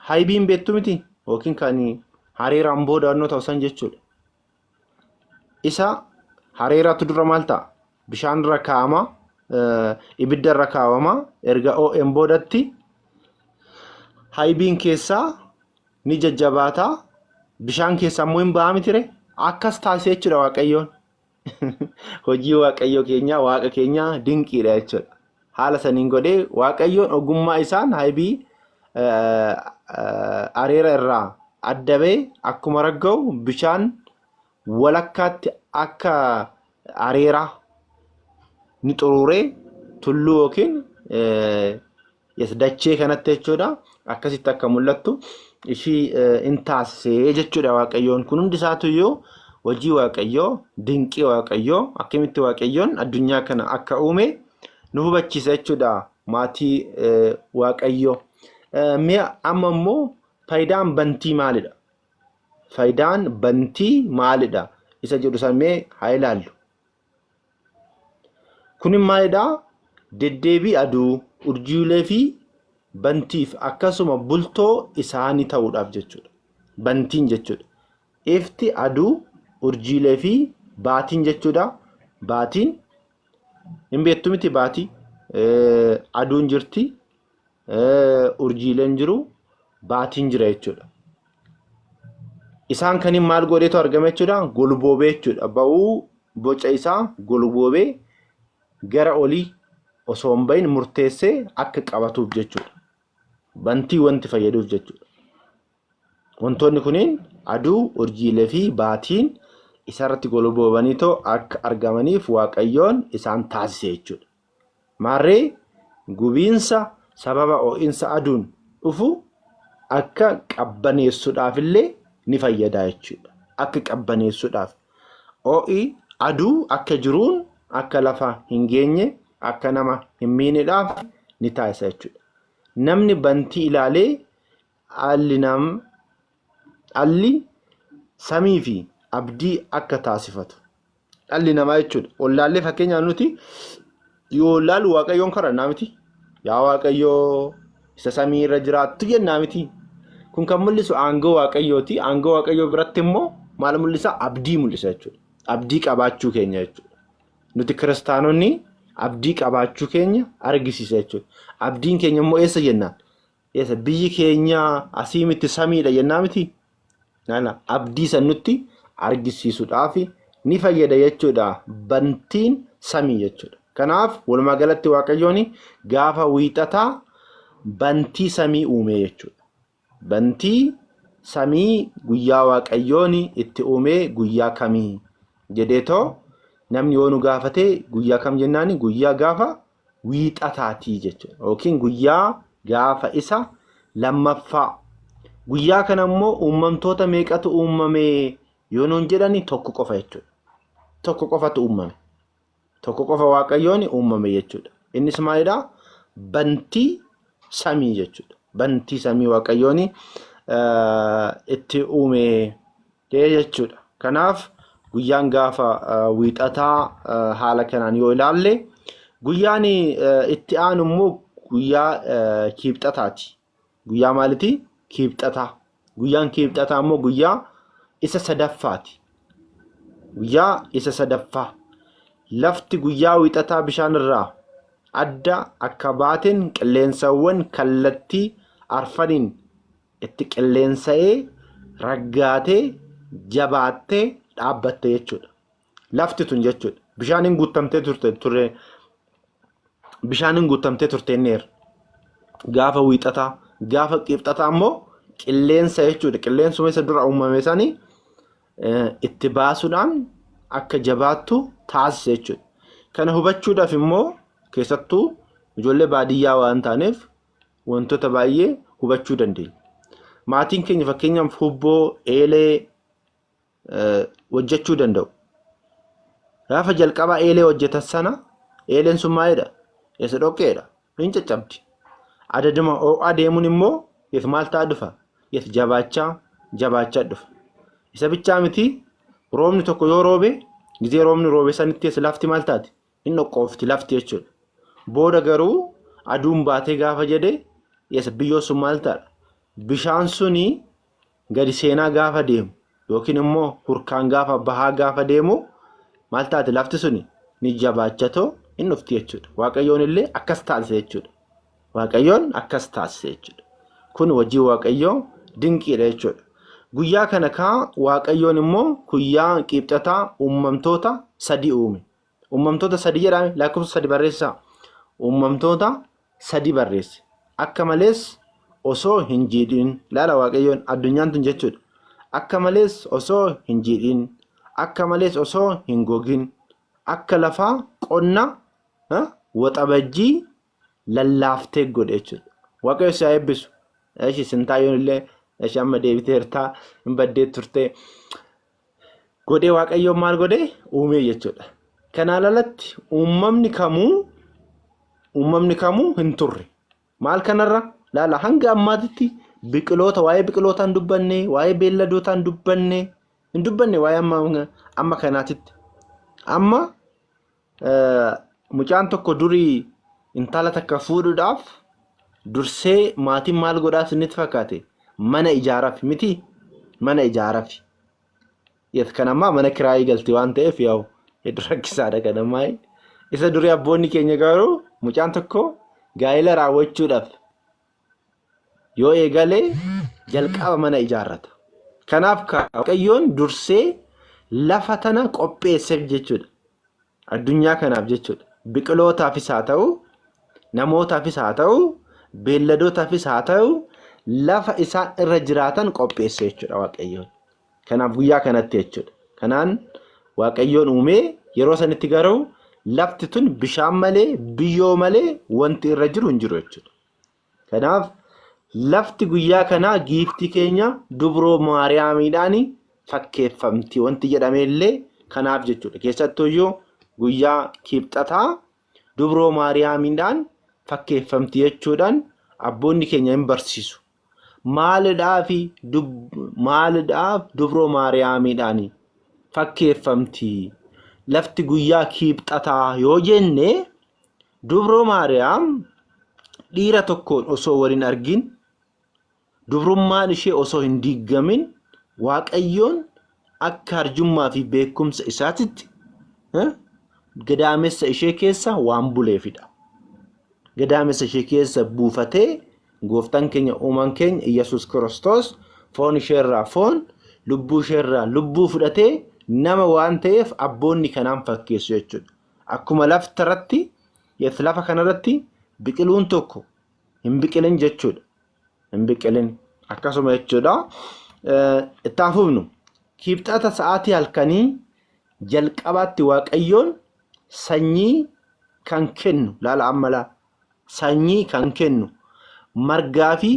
Haybiin beektu miti yookiin kan hariiraan booda annoo ta'u san jechuudha. Isa hariiraatu dura maal ta'a? Bishaan irra kaa'ama, ibidda irra kaawama. Erga oo'een boodatti haybiin keessaa ni jajjabaata. Bishaan keessaa immoo hin ba'a mitire? Akkas taasise jechuudha Waaqayyoon. Hojii Waaqayyoo keenyaa Waaqa keenyaa dinqiidha jechuudha. Haala saniin godhee Waaqayyoon ogummaa isaan haybii areera irraa adda ba'e akkuma ragga'u bishaan walakkaatti akka areeraa ni xuruuree tulluu yookiin dachee kanatti jechuudha akkasitti akka mul'attu ishii in taasisee jechuudha Waaqayyoon kun hundi isaatu iyyuu hojii Waaqayyoo dinqii Waaqayyoo akkamitti Waaqayyoon addunyaa kana akka uume nu hubachiisa jechuudha maatii Waaqayyoo. Mi'a amma immoo faayidaan bantii maalidha? Faayidaan bantii maalidha? Isa jedhu san mee haa ilaallu. Kun maalidha? Deddeebii aduu, urjiilee fi bantiif akkasuma bultoo isaanii ta'uudhaaf jechuudha. Bantiin jechuudha. Ifti aduu, urjiilee fi baatiin jechuudha. Baatiin hin beektu miti baatii. Aduun jirti, urjiileen jiru, baatiin jira jechuudha. Isaan kaniin maal godheetu argama jechuudha? Golboobee jechuudha. Ba'uu boca isaa golboobee gara olii osoo hin bahin murteessee akka qabatuuf jechuudha. Bantii wanti fayyaduuf jechuudha. Wantoonni kuniin aduu, urjiilee fi baatiin isarratti golboobanii too akka argamaniif Waaqayyoon isaan taasise jechuudha. Maarree gubiinsa sababa ho'insa aduun dhufu akka qabbaneessuudhaaf illee ni fayyada jechuudha. Akka qabbaneessuudhaaf. Ho'i aduu akka jiruun akka lafa hin geenye akka nama hin miineedhaaf ni taasisa jechuudha. Namni bantii ilaalee alli nam alli samii fi abdii akka taasifatu. Dhalli namaa jechuudha. Ollaallee fakkeenyaaf nuti yoo ollaalu Waaqayyoon kadhannaa miti. Yaa Waaqayyoo isa samii irra jiraattu jennaa miti. Kun kan mul'isu aangoo Waaqayyooti. Aangoo Waaqayyoo biratti immoo maal mul'isa? Abdii mul'isa jechuudha. Abdii qabaachuu keenya jechuudha. Nuti kiristaanonni abdii qabaachuu keenya argisiisa jechuudha. Abdiin keenya immoo eessa jennaan? Eessa biyyi keenya asii miti samiidha jennaa miti? Nana abdii san nutti argisiisuudhaaf ni fayyada jechuudha. Bantiin samii jechuudha. Kanaaf walumaa galatti Waaqayyoon gaafa wiixataa bantii samii uume jechuudha. Bantii samii guyyaa Waaqayyoon itti uumee guyyaa kamii jedheetoo namni yoo nu gaafate guyyaa kam jennaani guyyaa gaafa wiixataatii jechuudha. Yookiin guyyaa gaafa isa lammaffaa. Guyyaa kana immoo uumamtoota meeqatu uumame yoo nuun jedhani tokko qofa jechuudha. Tokko qofatu uumame. Tokko qofa Waaqayyoon uumame jechuudha. Innis maalidhaa? Bantii samii jechuudha. Bantii samii Waaqayyoon itti uume jechuudha. Kanaaf guyyaan gaafa wiixataa haala kanaan yoo ilaalle guyyaan itti aanu immoo guyyaa kiibxataati. Guyyaa maaliti? Kiibxataa. Guyyaan kiibxataa immoo guyyaa isa sadaffaati. Guyyaa isa sadaffaa. Lafti guyyaa wiixataa bishaan irraa adda akka baateen qilleensawwan kallattii arfaniin itti qilleensa'ee raggaatee jabaattee dhaabbatte jechuudha. Lafti tun jechuudha. Bishaaniin guutamtee turte ture bishaaniin guutamtee turte inneera. Gaafa wiixataa gaafa qibxataa immoo qilleensa jechuudha. Qilleensuma isa dura uumame sanii itti baasuudhaan akka jabaattu taasise jechuudha. Kana hubachuudhaaf immoo keessattuu ijoollee baadiyyaa waan taaneef wantoota baay'ee hubachuu dandeenya. Maatiin keenya fakkeenyaaf hubboo, eelee hojjechuu danda'u. Gaafa jalqabaa eelee hojjetan sana eeleen sun maalidha? Isa dhoqqeedha. Hin caccabdi. Adaduma ho'aa deemuun immoo yes maal ta'aa dhufa? Yes jabaachaa jabaachaa dhufa. Isa bichaa miti roobni tokko yoo roobe gizee roobni roobe sanitti yes lafti maal taati? Hin dhoqqoofti lafti jechuudha. Booda garuu aduun baatee gaafa jedhe yes biyyoo sun maal ta'a? Bishaan suni gadi seenaa gaafa deemu yookiin immoo hurkaan gaafa bahaa gaafa deemu maal taate lafti suni ni jabaachatoo hin dhufti jechuudha. Waaqayyoon illee akkas taasise jechuudha. Waaqayyoon akkas taasise jechuudha. Kun hojii Waaqayyoo dinqiidha jechuudha. Guyyaa kana kaa Waaqayyoon immoo guyyaa qibxataa uumamtoota sadi uume. Uumamtoota sadi jedhame lakkoofsa sadi barreessaa. Uumamtoota sadi barreesse. Akka malees osoo hin jiidhin laala Waaqayyoon addunyaan tun jechuudha. Akka malees osoo hin jiidhin, akka malees osoo hin gogin, akka lafaa qonna waxabajjii lallaaftee godhe jechuudha. Waaqayyo si haa eebbisu. Eshi sintaayyoon illee eshi amma deebiteertaa hin baddee turtee. Godhee Waaqayyoon maal godhee uumee jechuudha. Kanaan alatti uumamni kamuu hin turre. Maal kanarra laala hanga ammaatitti biqiloota waa'ee biqilootaa hin dubbanne, waa'ee beelladootaa hin dubbanne, hin dubbanne waa'ee amma amma kanaatitti. Amma mucaan tokko durii intala takka fuudhuudhaaf dursee maatiin maal godhaa isinitti fakkaate? Mana ijaaraaf miti? Mana ijaaraaf. Yes, kan ammaa mana kiraayii galti waan ta'eef yaa'u hedduu rakkisaadha kan ammaa. Isa durii abboonni keenya garuu mucaan tokko gaa'ela raawwachuudhaaf yoo eegale jalqaba mana ijaarrata. Kanaaf Waaqayyoon dursee lafa tana qopheesseef jechuudha. Addunyaa kanaaf jechuudha. Biqilootaafis haa ta'u, namootaafis haa ta'u, beelladootaafis haa ta'u, lafa isaan irra jiraatan qopheesse jechuudha Waaqayyoon. Kanaaf guyyaa kanatti jechuudha. Kanaan Waaqayyoon uumee yeroo sanitti garuu lafti tun bishaan malee biyyoo malee wanti irra jiru hin jiru jechuudha. Kanaaf lafti guyyaa kanaa giiftii keenya dubroo Maariyaamiidhaan fakkeeffamti wanti jedhame illee kanaaf jechuudha. Keessattuyyuu guyyaa kibxataa dubroo Maariyaamiidhaan fakkeeffamti jechuudhaan abboonni keenya hin barsiisu. Maalidhaaf dubroo Maariyaamiidhaan fakkeeffamti? Lafti guyyaa kibxataa yoo jenne dubroo Maariyaam dhiira tokkoon osoo wal hin argin dubrummaan ishee osoo hin diiggamin Waaqayyoon akka arjummaa fi beekumsa isaatitti gadaamessa ishee keessa waan buleefidha. Gadaamessa ishee keessa buufatee gooftaan keenya uumaan keenya Iyyasuus Kiristoos foon isheerraa foon lubbuu isheerraa lubbuu fudhatee nama waan ta'eef abboonni kanaan fakkeessu jechuudha. Akkuma lafti irratti lafa kanarratti biqiluun tokko hin biqilin jechuudha. Hin biqilin. Akkasuma jechuudha. Itti haa fufnu. Kibxata sa'aatii halkanii jalqabaatti Waaqayyoon sanyii kan kennu laala amma laa sanyii kan kennu margaa fi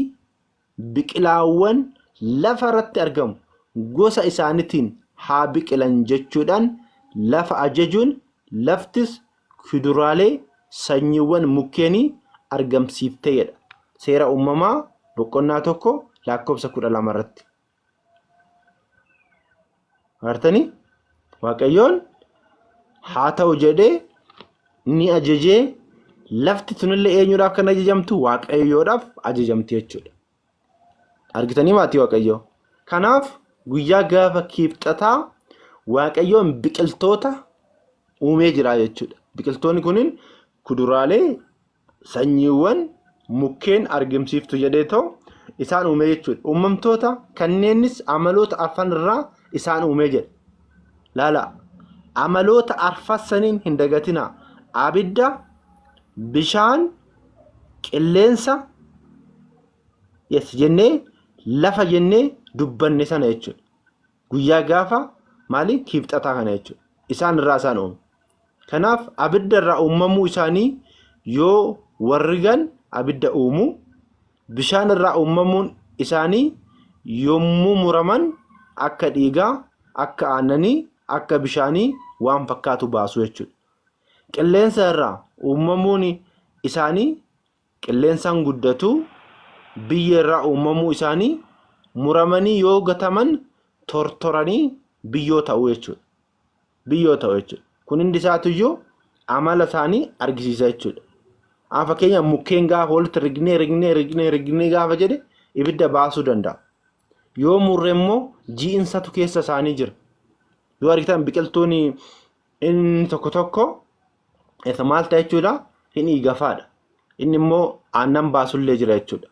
biqilaawwan lafa irratti argamu gosa isaaniitiin haa biqilan jechuudhaan lafa ajajuun laftis kuduraalee sanyiiwwan mukkeenii argamsiifte jedha. Seera uumamaa boqonnaa 1 lakkoofsa 12 irratti. Agartanii? Waaqayyoon haa ta'u jedhee ni ajajee lafti tunillee eenyuudhaaf kan ajajamtu? Waaqayyoodhaaf ajajamti jechuudha. Argitanii maatii Waaqayyoo? Kanaaf guyyaa gaafa kiibxataa Waaqayyoon biqiltoota uumee jira jechuudha. Biqiltoonni kunin kuduraalee, sanyiiwwan mukkeen argimsiiftu jedhee too isaan uumee jechuudha. Uumamtoota kanneenis amaloota arfan irraa isaan uumee jedha. Laala amaloota arfan saniin hin dagatinaa. Abidda, bishaan, qilleensa, yes jennee lafa jennee dubbanne sana jechuudha. Guyyaa gaafa maali kiibxataa kana jechuudha. Isaan irraa isaan uume. Kanaaf abidda irraa uumamuu isaanii yoo warrigan abidda uumu, bishaan irraa uumamuun isaanii yommuu muraman akka dhiigaa, akka aannanii, akka bishaanii waan fakkaatu baasu jechuudha. Qilleensa irraa uumamuun isaanii qilleensaan guddatu, biyya irraa uumamuu isaanii muramanii yoo gataman tortoranii biyyoo ta'u jechuudha. Biyyoo ta'u jechuudha. Kun hundi isaatuyyuu amala isaanii argisiisa jechuudha. Amma fakkeenya mukkeen gaafa walitti rignee rignee rignee rignee gaafa jedhe ibidda baasuu danda'a. Yoo murre immoo ji'insatu keessa isaanii jira. Yoo argitan biqiltuun inni tokko tokko isa maal ta'a jechuudha hin dhiigafaadha. Inni immoo aannan baasullee jira jechuudha.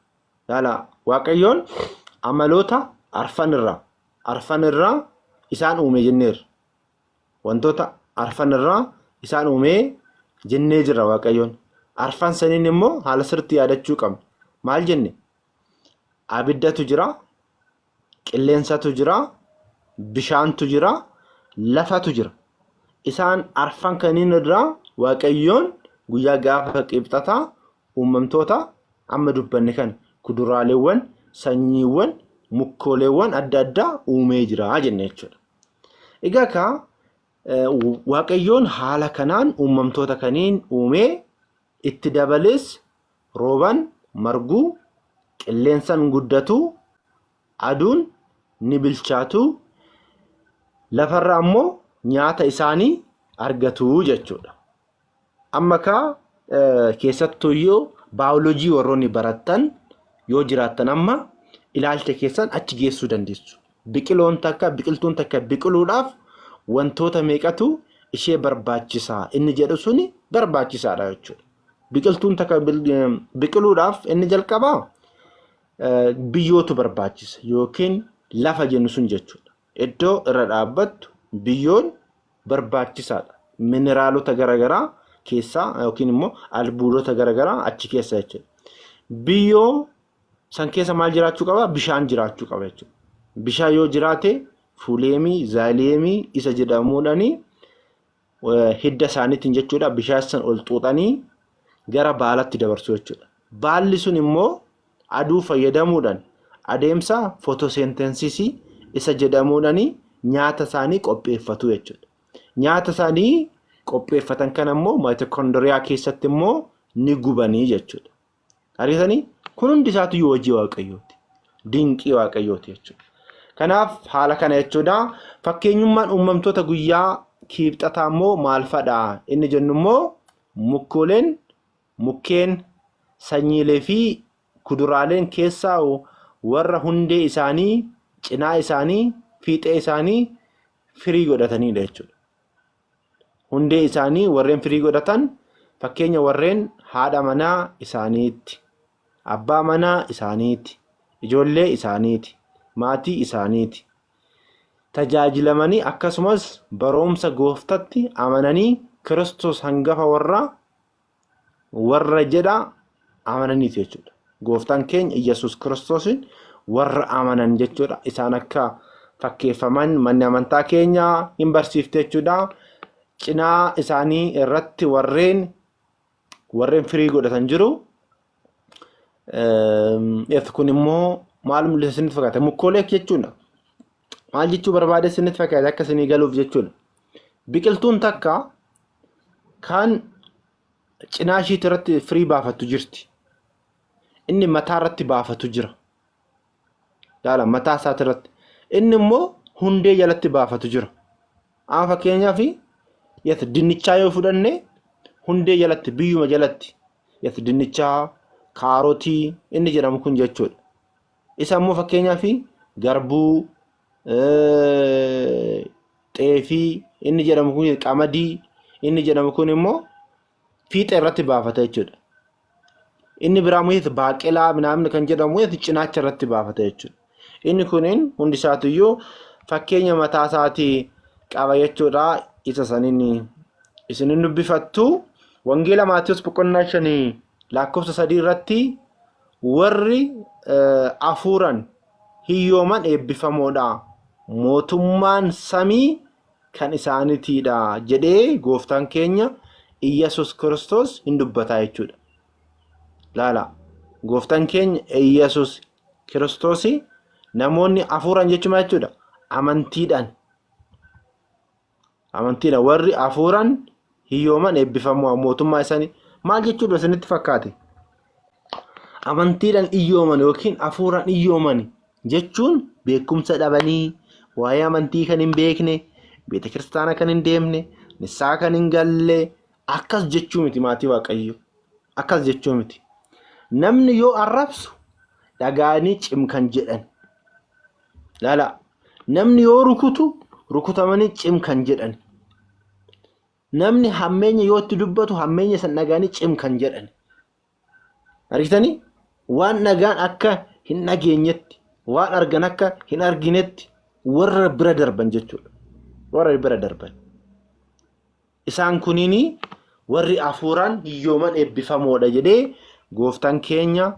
Laala Waaqayyoon amaloota arfan irraa arfan irraa isaan uume jenneerra. Wantoota arfan irraa isaan uumee jennee jirra Waaqayyoon. Arfan saniin immoo haala sirriitti yaadachuu qabna. Maal jenne? Abiddatu jira, qilleensatu jira, bishaantu jira, lafatu jira. Isaan arfan kaniin irraa Waaqayyoon guyyaa gaafa qibxataa uumamtoota amma dubbanne kana kuduraaleewwan, sanyiiwwan, mukkooleewwan adda addaa uumee jira jenne jechuudha. Egaa kaa Waaqayyoon haala kanaan uumamtoota kaniin uumee itti dabalees rooban marguu, qilleensan guddatu, aduun ni bilchaatu, lafarra ammoo nyaata isaanii argatu jechuudha. Amma kaa keessattuuyyuu baayoloojii warroonni barattan yoo jiraattan amma ilaalcha keessan achi geessuu dandeessu. Biqiloon takka biqiltuun takka biqiluudhaaf wantoota meeqatu ishee barbaachisaa inni jedhu suni barbaachisaadha jechuudha. Biqiltuun takka biqiluudhaaf inni jalqabaa biyyootu barbaachisa yookiin lafa jennu sun jechuudha. Iddoo irra dhaabbattu biyyoon barbaachisaadha. Mineraalota garaagaraa keessaa yookiin immoo albuudota garaagaraa achi keessa jechuudha. Biyyoo san keessa maal jiraachuu qaba? Bishaan jiraachuu qaba jechuudha. Bishaan yoo jiraate fuuleemii, zaaliyeemii isa jedhamuudhaani hidda isaaniitiin jechuudha bishaan san ol xuuxanii gara baalatti dabarsu jechuudha. Baalli sun immoo aduu fayyadamuudhaan adeemsa footooseentensisii isa jedhamuudhaan nyaata isaanii qopheeffatu jechuudha. Nyaata isaanii qopheeffatan kana immoo maayitokoondiriyaa keessatti immoo ni gubanii jechuudha. Argitanii? Kun hundi isaatu hojii Waaqayyooti. Dinqii Waaqayyooti jechuudha. Kanaaf haala kana jechuudha. Fakkeenyummaan uumamtoota guyyaa kiibxataa immoo maal fadha? Inni jennu immoo mukkooleen, mukkeen, sanyiilee fi kuduraaleen keessaa warra hundee isaanii, cinaa isaanii, fiixee isaanii firii godhatanidha jechuudha. Hundee isaanii warreen firii godhatan fakkeenya warreen haadha manaa isaaniitti, abbaa manaa isaaniitti, ijoollee isaaniiti, maatii isaaniiti. Tajaajilamanii akkasumas baroomsa gooftatti amananii Kiristoos hangafa warraa warra jedha amananiiti jechuudha. Gooftaan keenya Iyyasuus Kiristoosiin warra amanan jechuudha. Isaan akka fakkeeffaman manni amantaa keenya hin barsiifte jechuudha. Cinaa isaanii irratti warreen firii godhatan jiru. Kun immoo maal mul'isa isinitti fakkaata? Mukkoolee jechuudha. Maal jechuu barbaade isinitti fakkaata akka isinii galuuf jechuudha. Biqiltuun takka kan cinaa ishiitti irratti firii baafattu jirti. Inni mataa irratti baafatu jira. Laala mataa isaati irratti. Inni immoo hundee jalatti baafatu jira. Amma fakkeenyaaf dinnichaa yoo fudhanne hundee jalatti biyyuma jalatti dinnichaa, kaarotii inni jedhamu kun jechuudha. Isa immoo fakkeenyaaf garbuu, xeefii inni jedhamu kun qamadii inni jedhamu kun immoo fiixee irratti baafata jechuudha. Inni biraa immoo baaqelaa minaamin kan jedhamu cinaacha irratti baafata jechuudha. Inni kuniin hundi isaatiyyuu fakkeenya mataa isaatii qaba jechuudha. Isa saniin isinin dubbifattu. Wangeela Maatiyus boqonnaa 5 lakkoofsa 3 irratti warri afuuran hiyyooman eebbifamoodha. Mootummaan samii kan isaaniitiidha jedhee gooftaan keenya Iyyasuus Kiristoos hin dubbataa jechuudha. Laala gooftaan keenya Iyyasuus Kiristoos namoonni afuuran jechuudha jechuudha. Amantiidhaan. Amantiidhaan warri afuuran hiyyooman eebbifamoo mootummaa isaanii maal jechuudha isinitti fakkaate? Amantiidhaan hiyyooman yookiin afuuran hiyyooman jechuun beekumsa dhabanii waa'ee amantii kan hin beekne, beeta kiristaana kan hin deemne, nissaa kan hin galle akkas jechuu miti maatii Waaqayyo. Akkas jechuu miti. Namni yoo arrabsu dhagaanii cim kan jedhan. Laala namni yoo rukutu rukutamanii cim kan jedhan. Namni hammeenya yoo itti dubbatu hammeenya san dhagaanii cim kan jedhan. Argitanii? Waan dhagaan akka hin dhageenyetti, waan argan akka hin arginetti warra bira darban jechuudha. Warra bira darban. Isaan kuniin warri afuuraan hiyyooman eebbifamoodha jedhee gooftaan keenya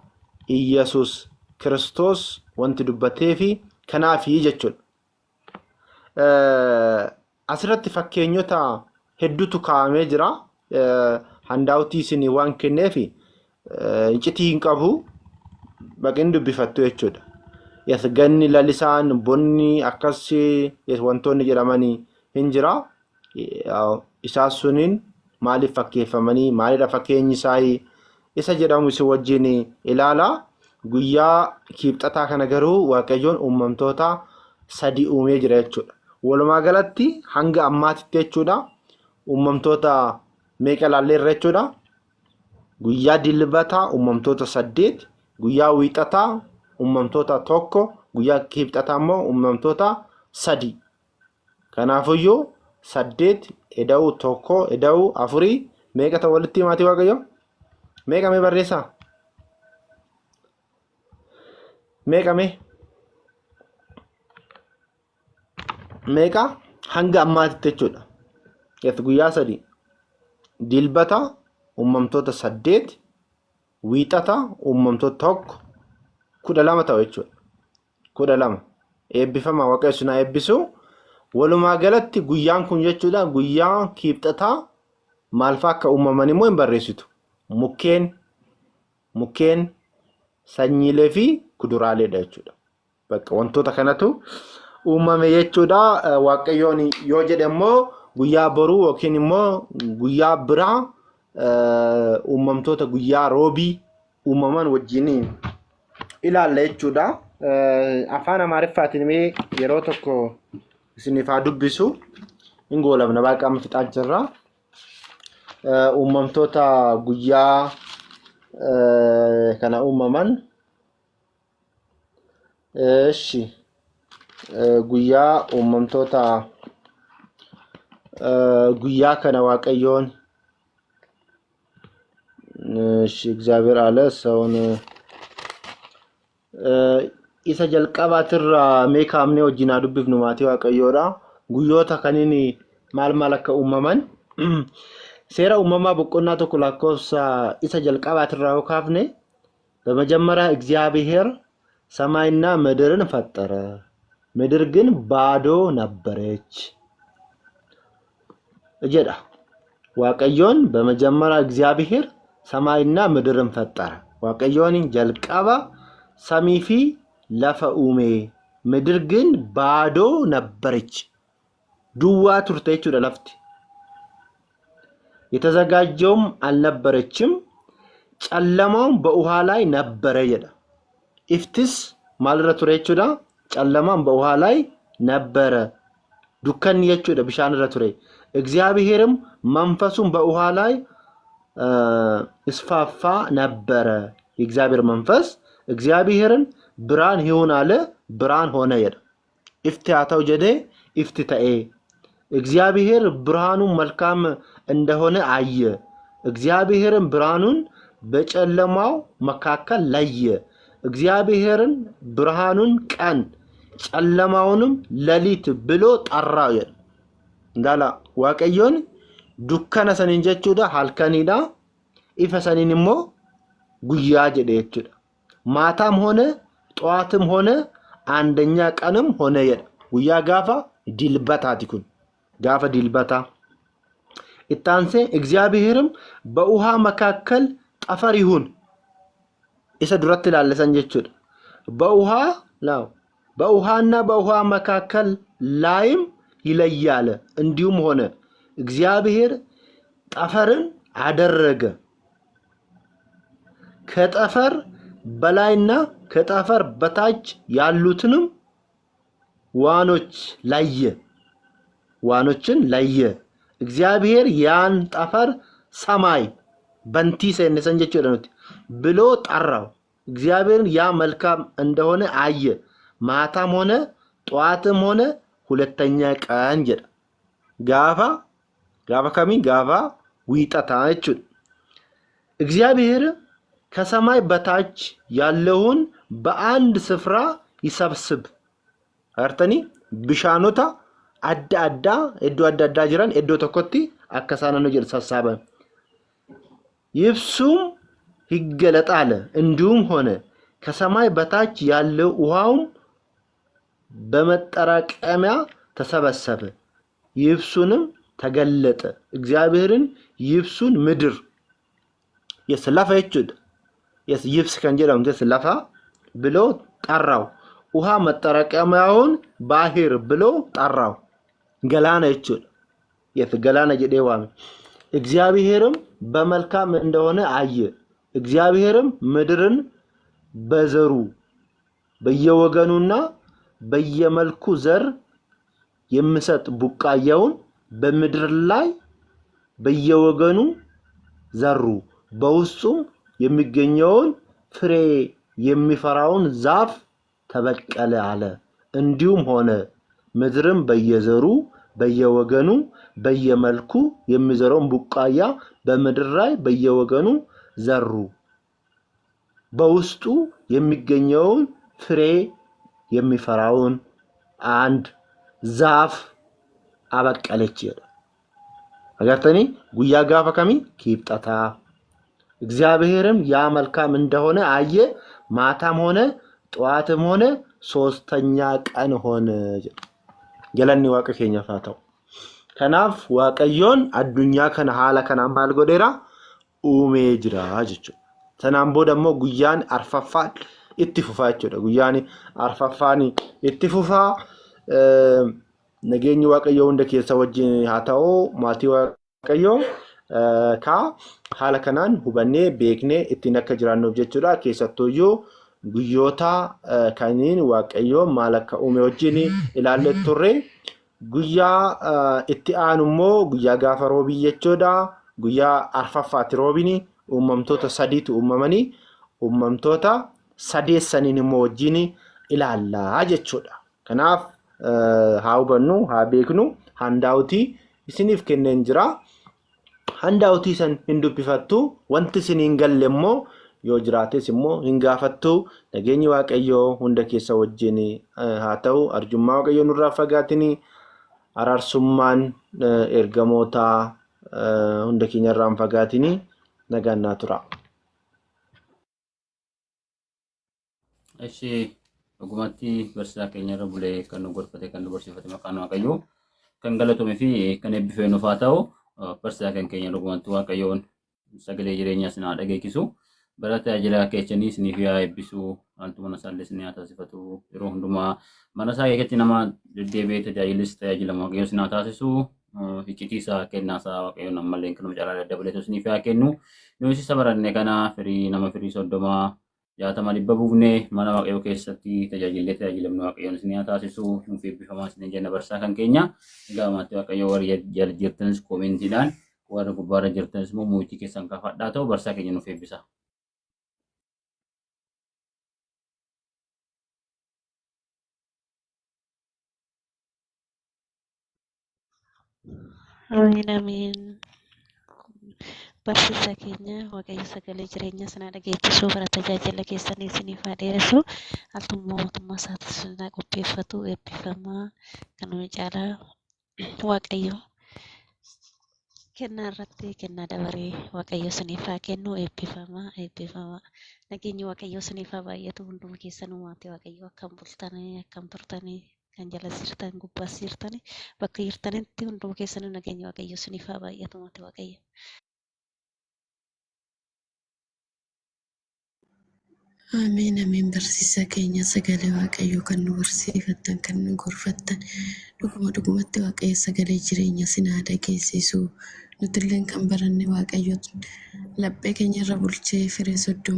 Iyyasuus Kiristoos wanti dubbatee fi kanaafi jechuudha. Asirratti fakkeenyota hedduutu kaa'amee jira. Handaawutii isin waan kenneef iccitii hin qabu. Baqin dubbifattu jechuudha. Ganni lalisaan bonni akkas wantoonni jedhamanii hin jira. Isaan suniin maaliif fakkeeffamanii maalidha fakkeenyi isaa isa jedhamu isin wajjin ilaala. Guyyaa kiibxataa kana garuu Waaqayyoon uumamtoota 3 uumee jira jechuudha. Walumaa galatti hanga ammaatitti jechuudha uumamtoota meeqa ilaalleerra jechuudha. Guyyaa dilbataa uumamtoota 8, guyyaa wiixataa uumamtoota 1, guyyaa kiibxataa immoo uumamtoota 3. Kanaafuyyuu 8 eda'uu 1 eda'uu 4 meeqa ta'u walitti maatii Waaqayyoo? Meeqa mee barreessaa? Meeqa mee? Meeqa hanga ammaatitti jechuudha. Guyyaa 3 dilbata uumamtoota 8, wiixata uumamtoota 1, 12 ta'u jechuudha. 12 eebbifama Waaqayyo isin haa eebbisu. Walumaa galatti guyyaan kun jechuudha guyyaa kiibxataa maal fa'aa akka uumaman immoo hin barreessitu. Mukkeen sanyiilee fi kuduraaleedha jechuudha. Bakka wantoota kanatu uumame jechuudha. Waaqayyoon yoo jedhe immoo guyyaa boruu yookiin immoo guyyaa biraa uumamtoota guyyaa roobii uumaman wajjin ilaalla jechuudha. Afaan Amaariffaatiin mee yeroo tokko isiniif haa dubbisu. Hin goolabna baay'ee amma fixaa jirra. Uumamtoota guyyaa kana uumaman. Eshi guyyaa uumamtoota guyyaa kana Waaqayyoon እሺ እግዚአብሔር አለ ሰውን isa jalqabaatirraa mee kaafnee wajjin haa dubbifnu maatii Waaqayyoodha. Guyyoota kaniin maal maal akka uumaman seera uumamaa boqonnaa 1 lakkoofsa isa jalqabaatirraa yoo kaafne በመጀመሪያ እግዚአብሔር ሰማይና ምድርን ፈጠረ፣ ምድር ግን ባዶ ነበረች jedha. Waaqayyoon በመጀመሪያ እግዚአብሔር ሰማይና ምድርን ፈጠረ። Waaqayyoon jalqaba samii fi lafa uume. ምድር ግን ባዶ ነበረች። Duwwaa turte jechuudha lafti. የተዘጋጀውም አልነበረችም። ጨለማውም በውሃ ላይ ነበረ jedha. Iftis maalirra ture jechuudha? ጨለማም በውሃ ላይ ነበረ። Dukkanni jechuudha bishaan irra ture. እግዚአብሔርም መንፈሱን በውሃ ላይ ይስፋፋ ነበረ። የእግዚአብሔር መንፈስ እግዚአብሔርን ብርሃን ይሁን አለ፣ ብርሃን ሆነ jedha. Ifti haa ta'u jedhee ifti ta'e. እግዚአብሔር ብርሃኑን መልካም እንደሆነ አየ። እግዚአብሔርም ብርሃኑን በጨለማው መካከል ለየ። እግዚአብሔርን ብርሃኑን ቀን ጨለማውንም ሌሊት ብሎ ጠራው jedha. Ndaala Waaqayyoon dukkana saniin jechuudha halkanidha. Ifa saniin immoo guyyaa jedhe jechuudha. ማታም ሆነ ጠዋትም ሆነ አንደኛ ቀንም ሆነ jedha. Guyyaa gaafa dilbataati kun. Gaafa dilbataa. Itti aansee እግዚአብሔርም በውሃ መካከል ጠፈር ይሁን isa duratti ilaallisan jechuudha. በውሃ ላው በውሃና በውሃ መካከል ላይም ይለያል። እንዲሁም ሆነ። እግዚአብሔር ጠፈርን አደረገ። ከጠፈር በላይና ከጠፈር በታች ያሉትንም ዋኖች ለየ ዋኖችን ለየ። እግዚአብሔር ያን ጠፈር ሰማይ bantii seennesan jechuudha nuti ብሎ ጠራው። እግዚአብሔርን ያ መልካም እንደሆነ አየ። ማታም ሆነ ጠዋትም ሆነ ሁለተኛ ቀን jedha. Gaafa kamii? Gaafa wiixataa jechuudha. እግዚአብሔር ከሰማይ በታች ያለውን በአንድ ስፍራ ይሰብስብ። Agartanii, bishaanota adda addaa iddoo adda addaa jiran iddoo tokkotti akka isaan nu jedhu sassaaban. ይብሱም ይገለጥ አለ። እንዲሁም ሆነ። ከሰማይ በታች ያለው ውሃውም በመጠራቀሚያ ተሰበሰበ፣ ይብሱንም ተገለጠ። እግዚአብሔርን ይብሱን ምድር yes lafa jechuudha. Yes, yibs kan jedhamtes lafa ብሎ ጠራው። ውሃ መጠራቀሚያውን ባህር ብሎ ጠራው። Galaana jechuudha. Yes, galaana jedhee waame. እግዚአብሔርም በመልካም እንደሆነ አየ። እግዚአብሔርም ምድርን በዘሩ በየወገኑና በየመልኩ ዘር የሚሰጥ ቡቃያውን በምድር ላይ በየወገኑ ዘሩ፣ በውስጡም የሚገኘውን ፍሬ የሚፈራውን ዛፍ ተበቀለ አለ። እንዲሁም ሆነ። ምድርም በየዘሩ በየወገኑ በየመልኩ የሚዘራውን ቡቃያ በምድር ላይ በየወገኑ ዘሩ፣ በውስጡ የሚገኘውን ፍሬ የሚፈራውን አንድ ዛፍ አበቀለች ይላል። Agartanii, guyyaa gaafa kamii? Kibxataa. እግዚአብሔርም ያ መልካም እንደሆነ አየ። ማታም ሆነ ጠዋትም ሆነ ሶስተኛ ቀን ሆነ። Galanni Waaqa keenyaaf haa ta'u. Kanaaf Waaqayyoon addunyaa kana haala kanaan maal godheera? Uumee jira jechuudha. Sanaan booda immoo guyyaan arfaffaan itti fufaa jechuudha. Guyyaan arfaffaan itti fufaa. Nageenyi Waaqayyoo hunda keessa wajjin haa ta'u. Maatii Waaqayyoo kaa haala kanaan hubannee beeknee ittiin akka jiraannuuf jechuudha. Keessattuyyuu guyyoota kaniin Waaqayyoo maal akka uume wajjin ilaallee turre. Guyyaa itti aanu immoo guyyaa gaafa roobii jechuudha. Guyyaa arfaffaatti roobini uumamtoota sadiitu uumamanii uumamtoota sadeessaniin immoo wajjin ilaallaa jechuudha. Kanaaf haa hubannu, haa beeknu, handoutii isiniif kenneen jira. Handoutii san hin dubbifattu, wanti isin hin galle immoo yoo jiraates immoo hin gaafattu. Nageenyi Waaqayyoo hunda keessa wajjin haa ta'u. Arjummaa Waaqayyoo nurraa fagaatinii araarsummaan ergamootaa hunda keenya irraa hin fagaatinii nagaan naa tura. እሺ. Dhugumatti barsiisaa keenya irra bulee kan nu gorfate kan nu barsiifate maqaan Waaqayyoo kan galatomee fi kan eebbifame nuuf haa ta'u. Barsiisaa kan keenya dhugumatti Waaqayyoon sagalee jireenyaa isin haa dhageessisu. Bara tajaajila keessanii isiniif haa eebbisu. Haaltu mana isaallee isin haa taasifatu. Yeroo hundumaa mana isaa keessatti nama deddeebi'ee tajaajilis tajaajilamu Waaqayyoon isin haa taasisu. Iccitii isaa kennaa isaa Waaqayyoon ammallee kanuma caalaa daddabaleetu isiniif haa kennu. Nuyi isa baranne kana firii nama firii 30 60 100 buufnee mana Waaqayyoo keessatti tajaajillee tajaajilamnu Waaqayyoon isin haa taasisu. Nuuf eebbifamaa isin jenna barsiisaa kan keenya. Egaa maatii Waaqayyoo warri jala jirtanis koomentiidhaan warra gubbaarra jirtanis immoo mootii keessan kaafadhaa ta'u barsiisaa keenya nuuf eebbisa. Ameen ameen. Barsiisaa keenya Waaqayyo sagalee jireenya isin haa dhageessisu bara tajaajila keessanii isiniif haa dheeressu. Altummaa mootummaa isaatis isin haa qopheeffatu eebbifamaa kanuma caalaa Waaqayyo kennaa irratti kennaa dabaree Waaqayyo isiniif haa kennu eebbifamaa eebbifamaa. Nageenyi Waaqayyo isiniif haa baay'atu hunduma keessanuu maatii Waaqayyo akkam bultanii akkam turtanii kan jala jirtan gubbaas jirtanii bakka jirtanitti hunduma keessanuu nageenyi Waaqayyo isiniif haa baay'atu maatii Waaqayyo. Ameen ameen barsiisaa keenya sagalee Waaqayyoo kan nu barsiifattan kan nu gorfattan dhuguma dhugumatti Waaqayyo sagalee jireenya isin haa dhageessisu. Nutilleen kan baranne Waaqayyo laphee keenya irra bulchee firee 30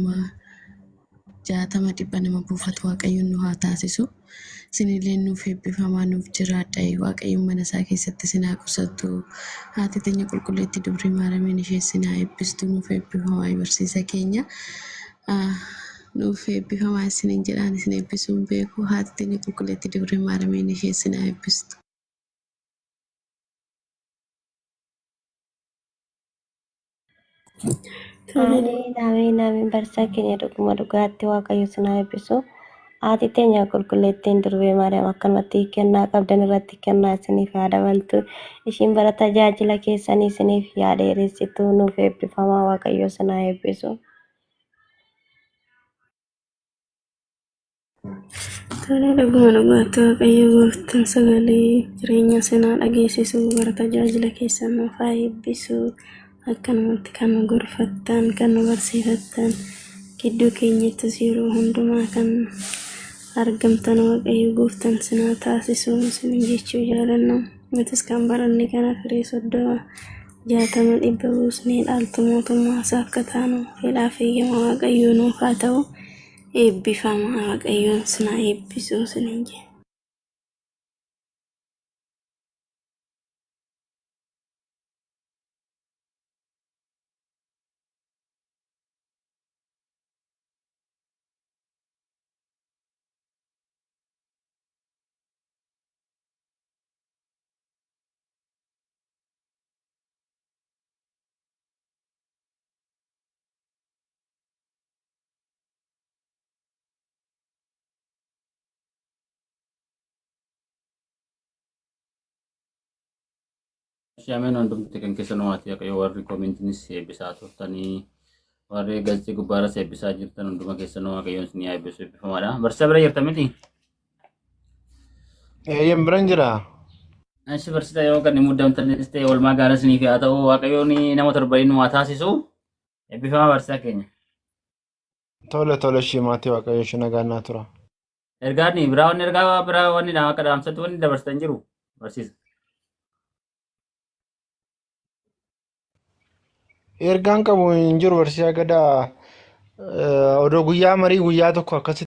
60 100 nama buufatu Waaqayyo nu haa taasisu. Isinillee nuuf eebbifamaa nuuf jiraadha. Waaqayyo mana isaa keessatti isin haa qusatu. Haati teenya qulqulleetti Dubrii Maariyaamiin ishee isin haa eebbistu nuuf eebbifamaa barsiisa keenya. Nuuf eebbifamaa isiniin jedhaan isin eebbisuun beeku. Haati teenya qulqulleetti Dubrii Maariyaamiin ishee isin haa eebbistu. Tole Ameen ameen ameen barsiisaa keenya dhuguma dhugaatti Waaqayyo isin haa eebbisu. Haati teenya qulqulleettiin durbee Maariyaam akkanumatti kennaa qabdan irratti kennaa isiniif haa dabaltu. Ishiin bara tajaajila keessanii isiniif yaa dheeressitu nuuf eebbifamaa Waaqayyo isin haa eebbisu. Tole dhuguma dhugaatti Waaqayyo gooftaan sagalee jireenya isin haa dhageessisu bara tajaajila keessan nuuf haa eebbisu. Akkanumatti kan nu gorfattan kan nu barsiifattan gidduu keenyattis yeroo hundumaa kan argamtan Waaqayyo gooftaan isin haa taasisu isin jechuu jaalanna. Nutis kan baranne kana firii 30 60 100 buusnee dhaaltu mootummaa isaa akka taanu fedhaa fi eeyyama Waaqayyoo nuuf haa ta'u. Eebbifamaa Waaqayyoon isin haa eebbisu isiniin jedha. Ameen hundumti kan keessanuu maatii Waaqayyoo warri koomentiinis eebbisaa turtanii warri galchee gubbaarras eebbisaa jirtan hunduma keessanuu Waaqayyoon isin haa eebbisu eebbifamaadha. Barsiisaa bira jirtan miti? Eeyyam biran jira. Achi barsiisaa yoo kan muddamtanis ta'e oolmaa gaarii isiniif haa ta'u Waaqayyoon nama torbanii nu haa taasisu. Eebbifamaa barsiisaa keenya. Tole tole ishee maatii Waaqayyoo ishee nagaan naa tura. Ergaan biraa wanni ergaa biraa wanni akka dhaamsatti wanni dabarsitan jiru barsiisa. Ergaan qabu hin jiru barsiisaa gadaa odoo guyyaa marii guyyaa tokko akkasitti.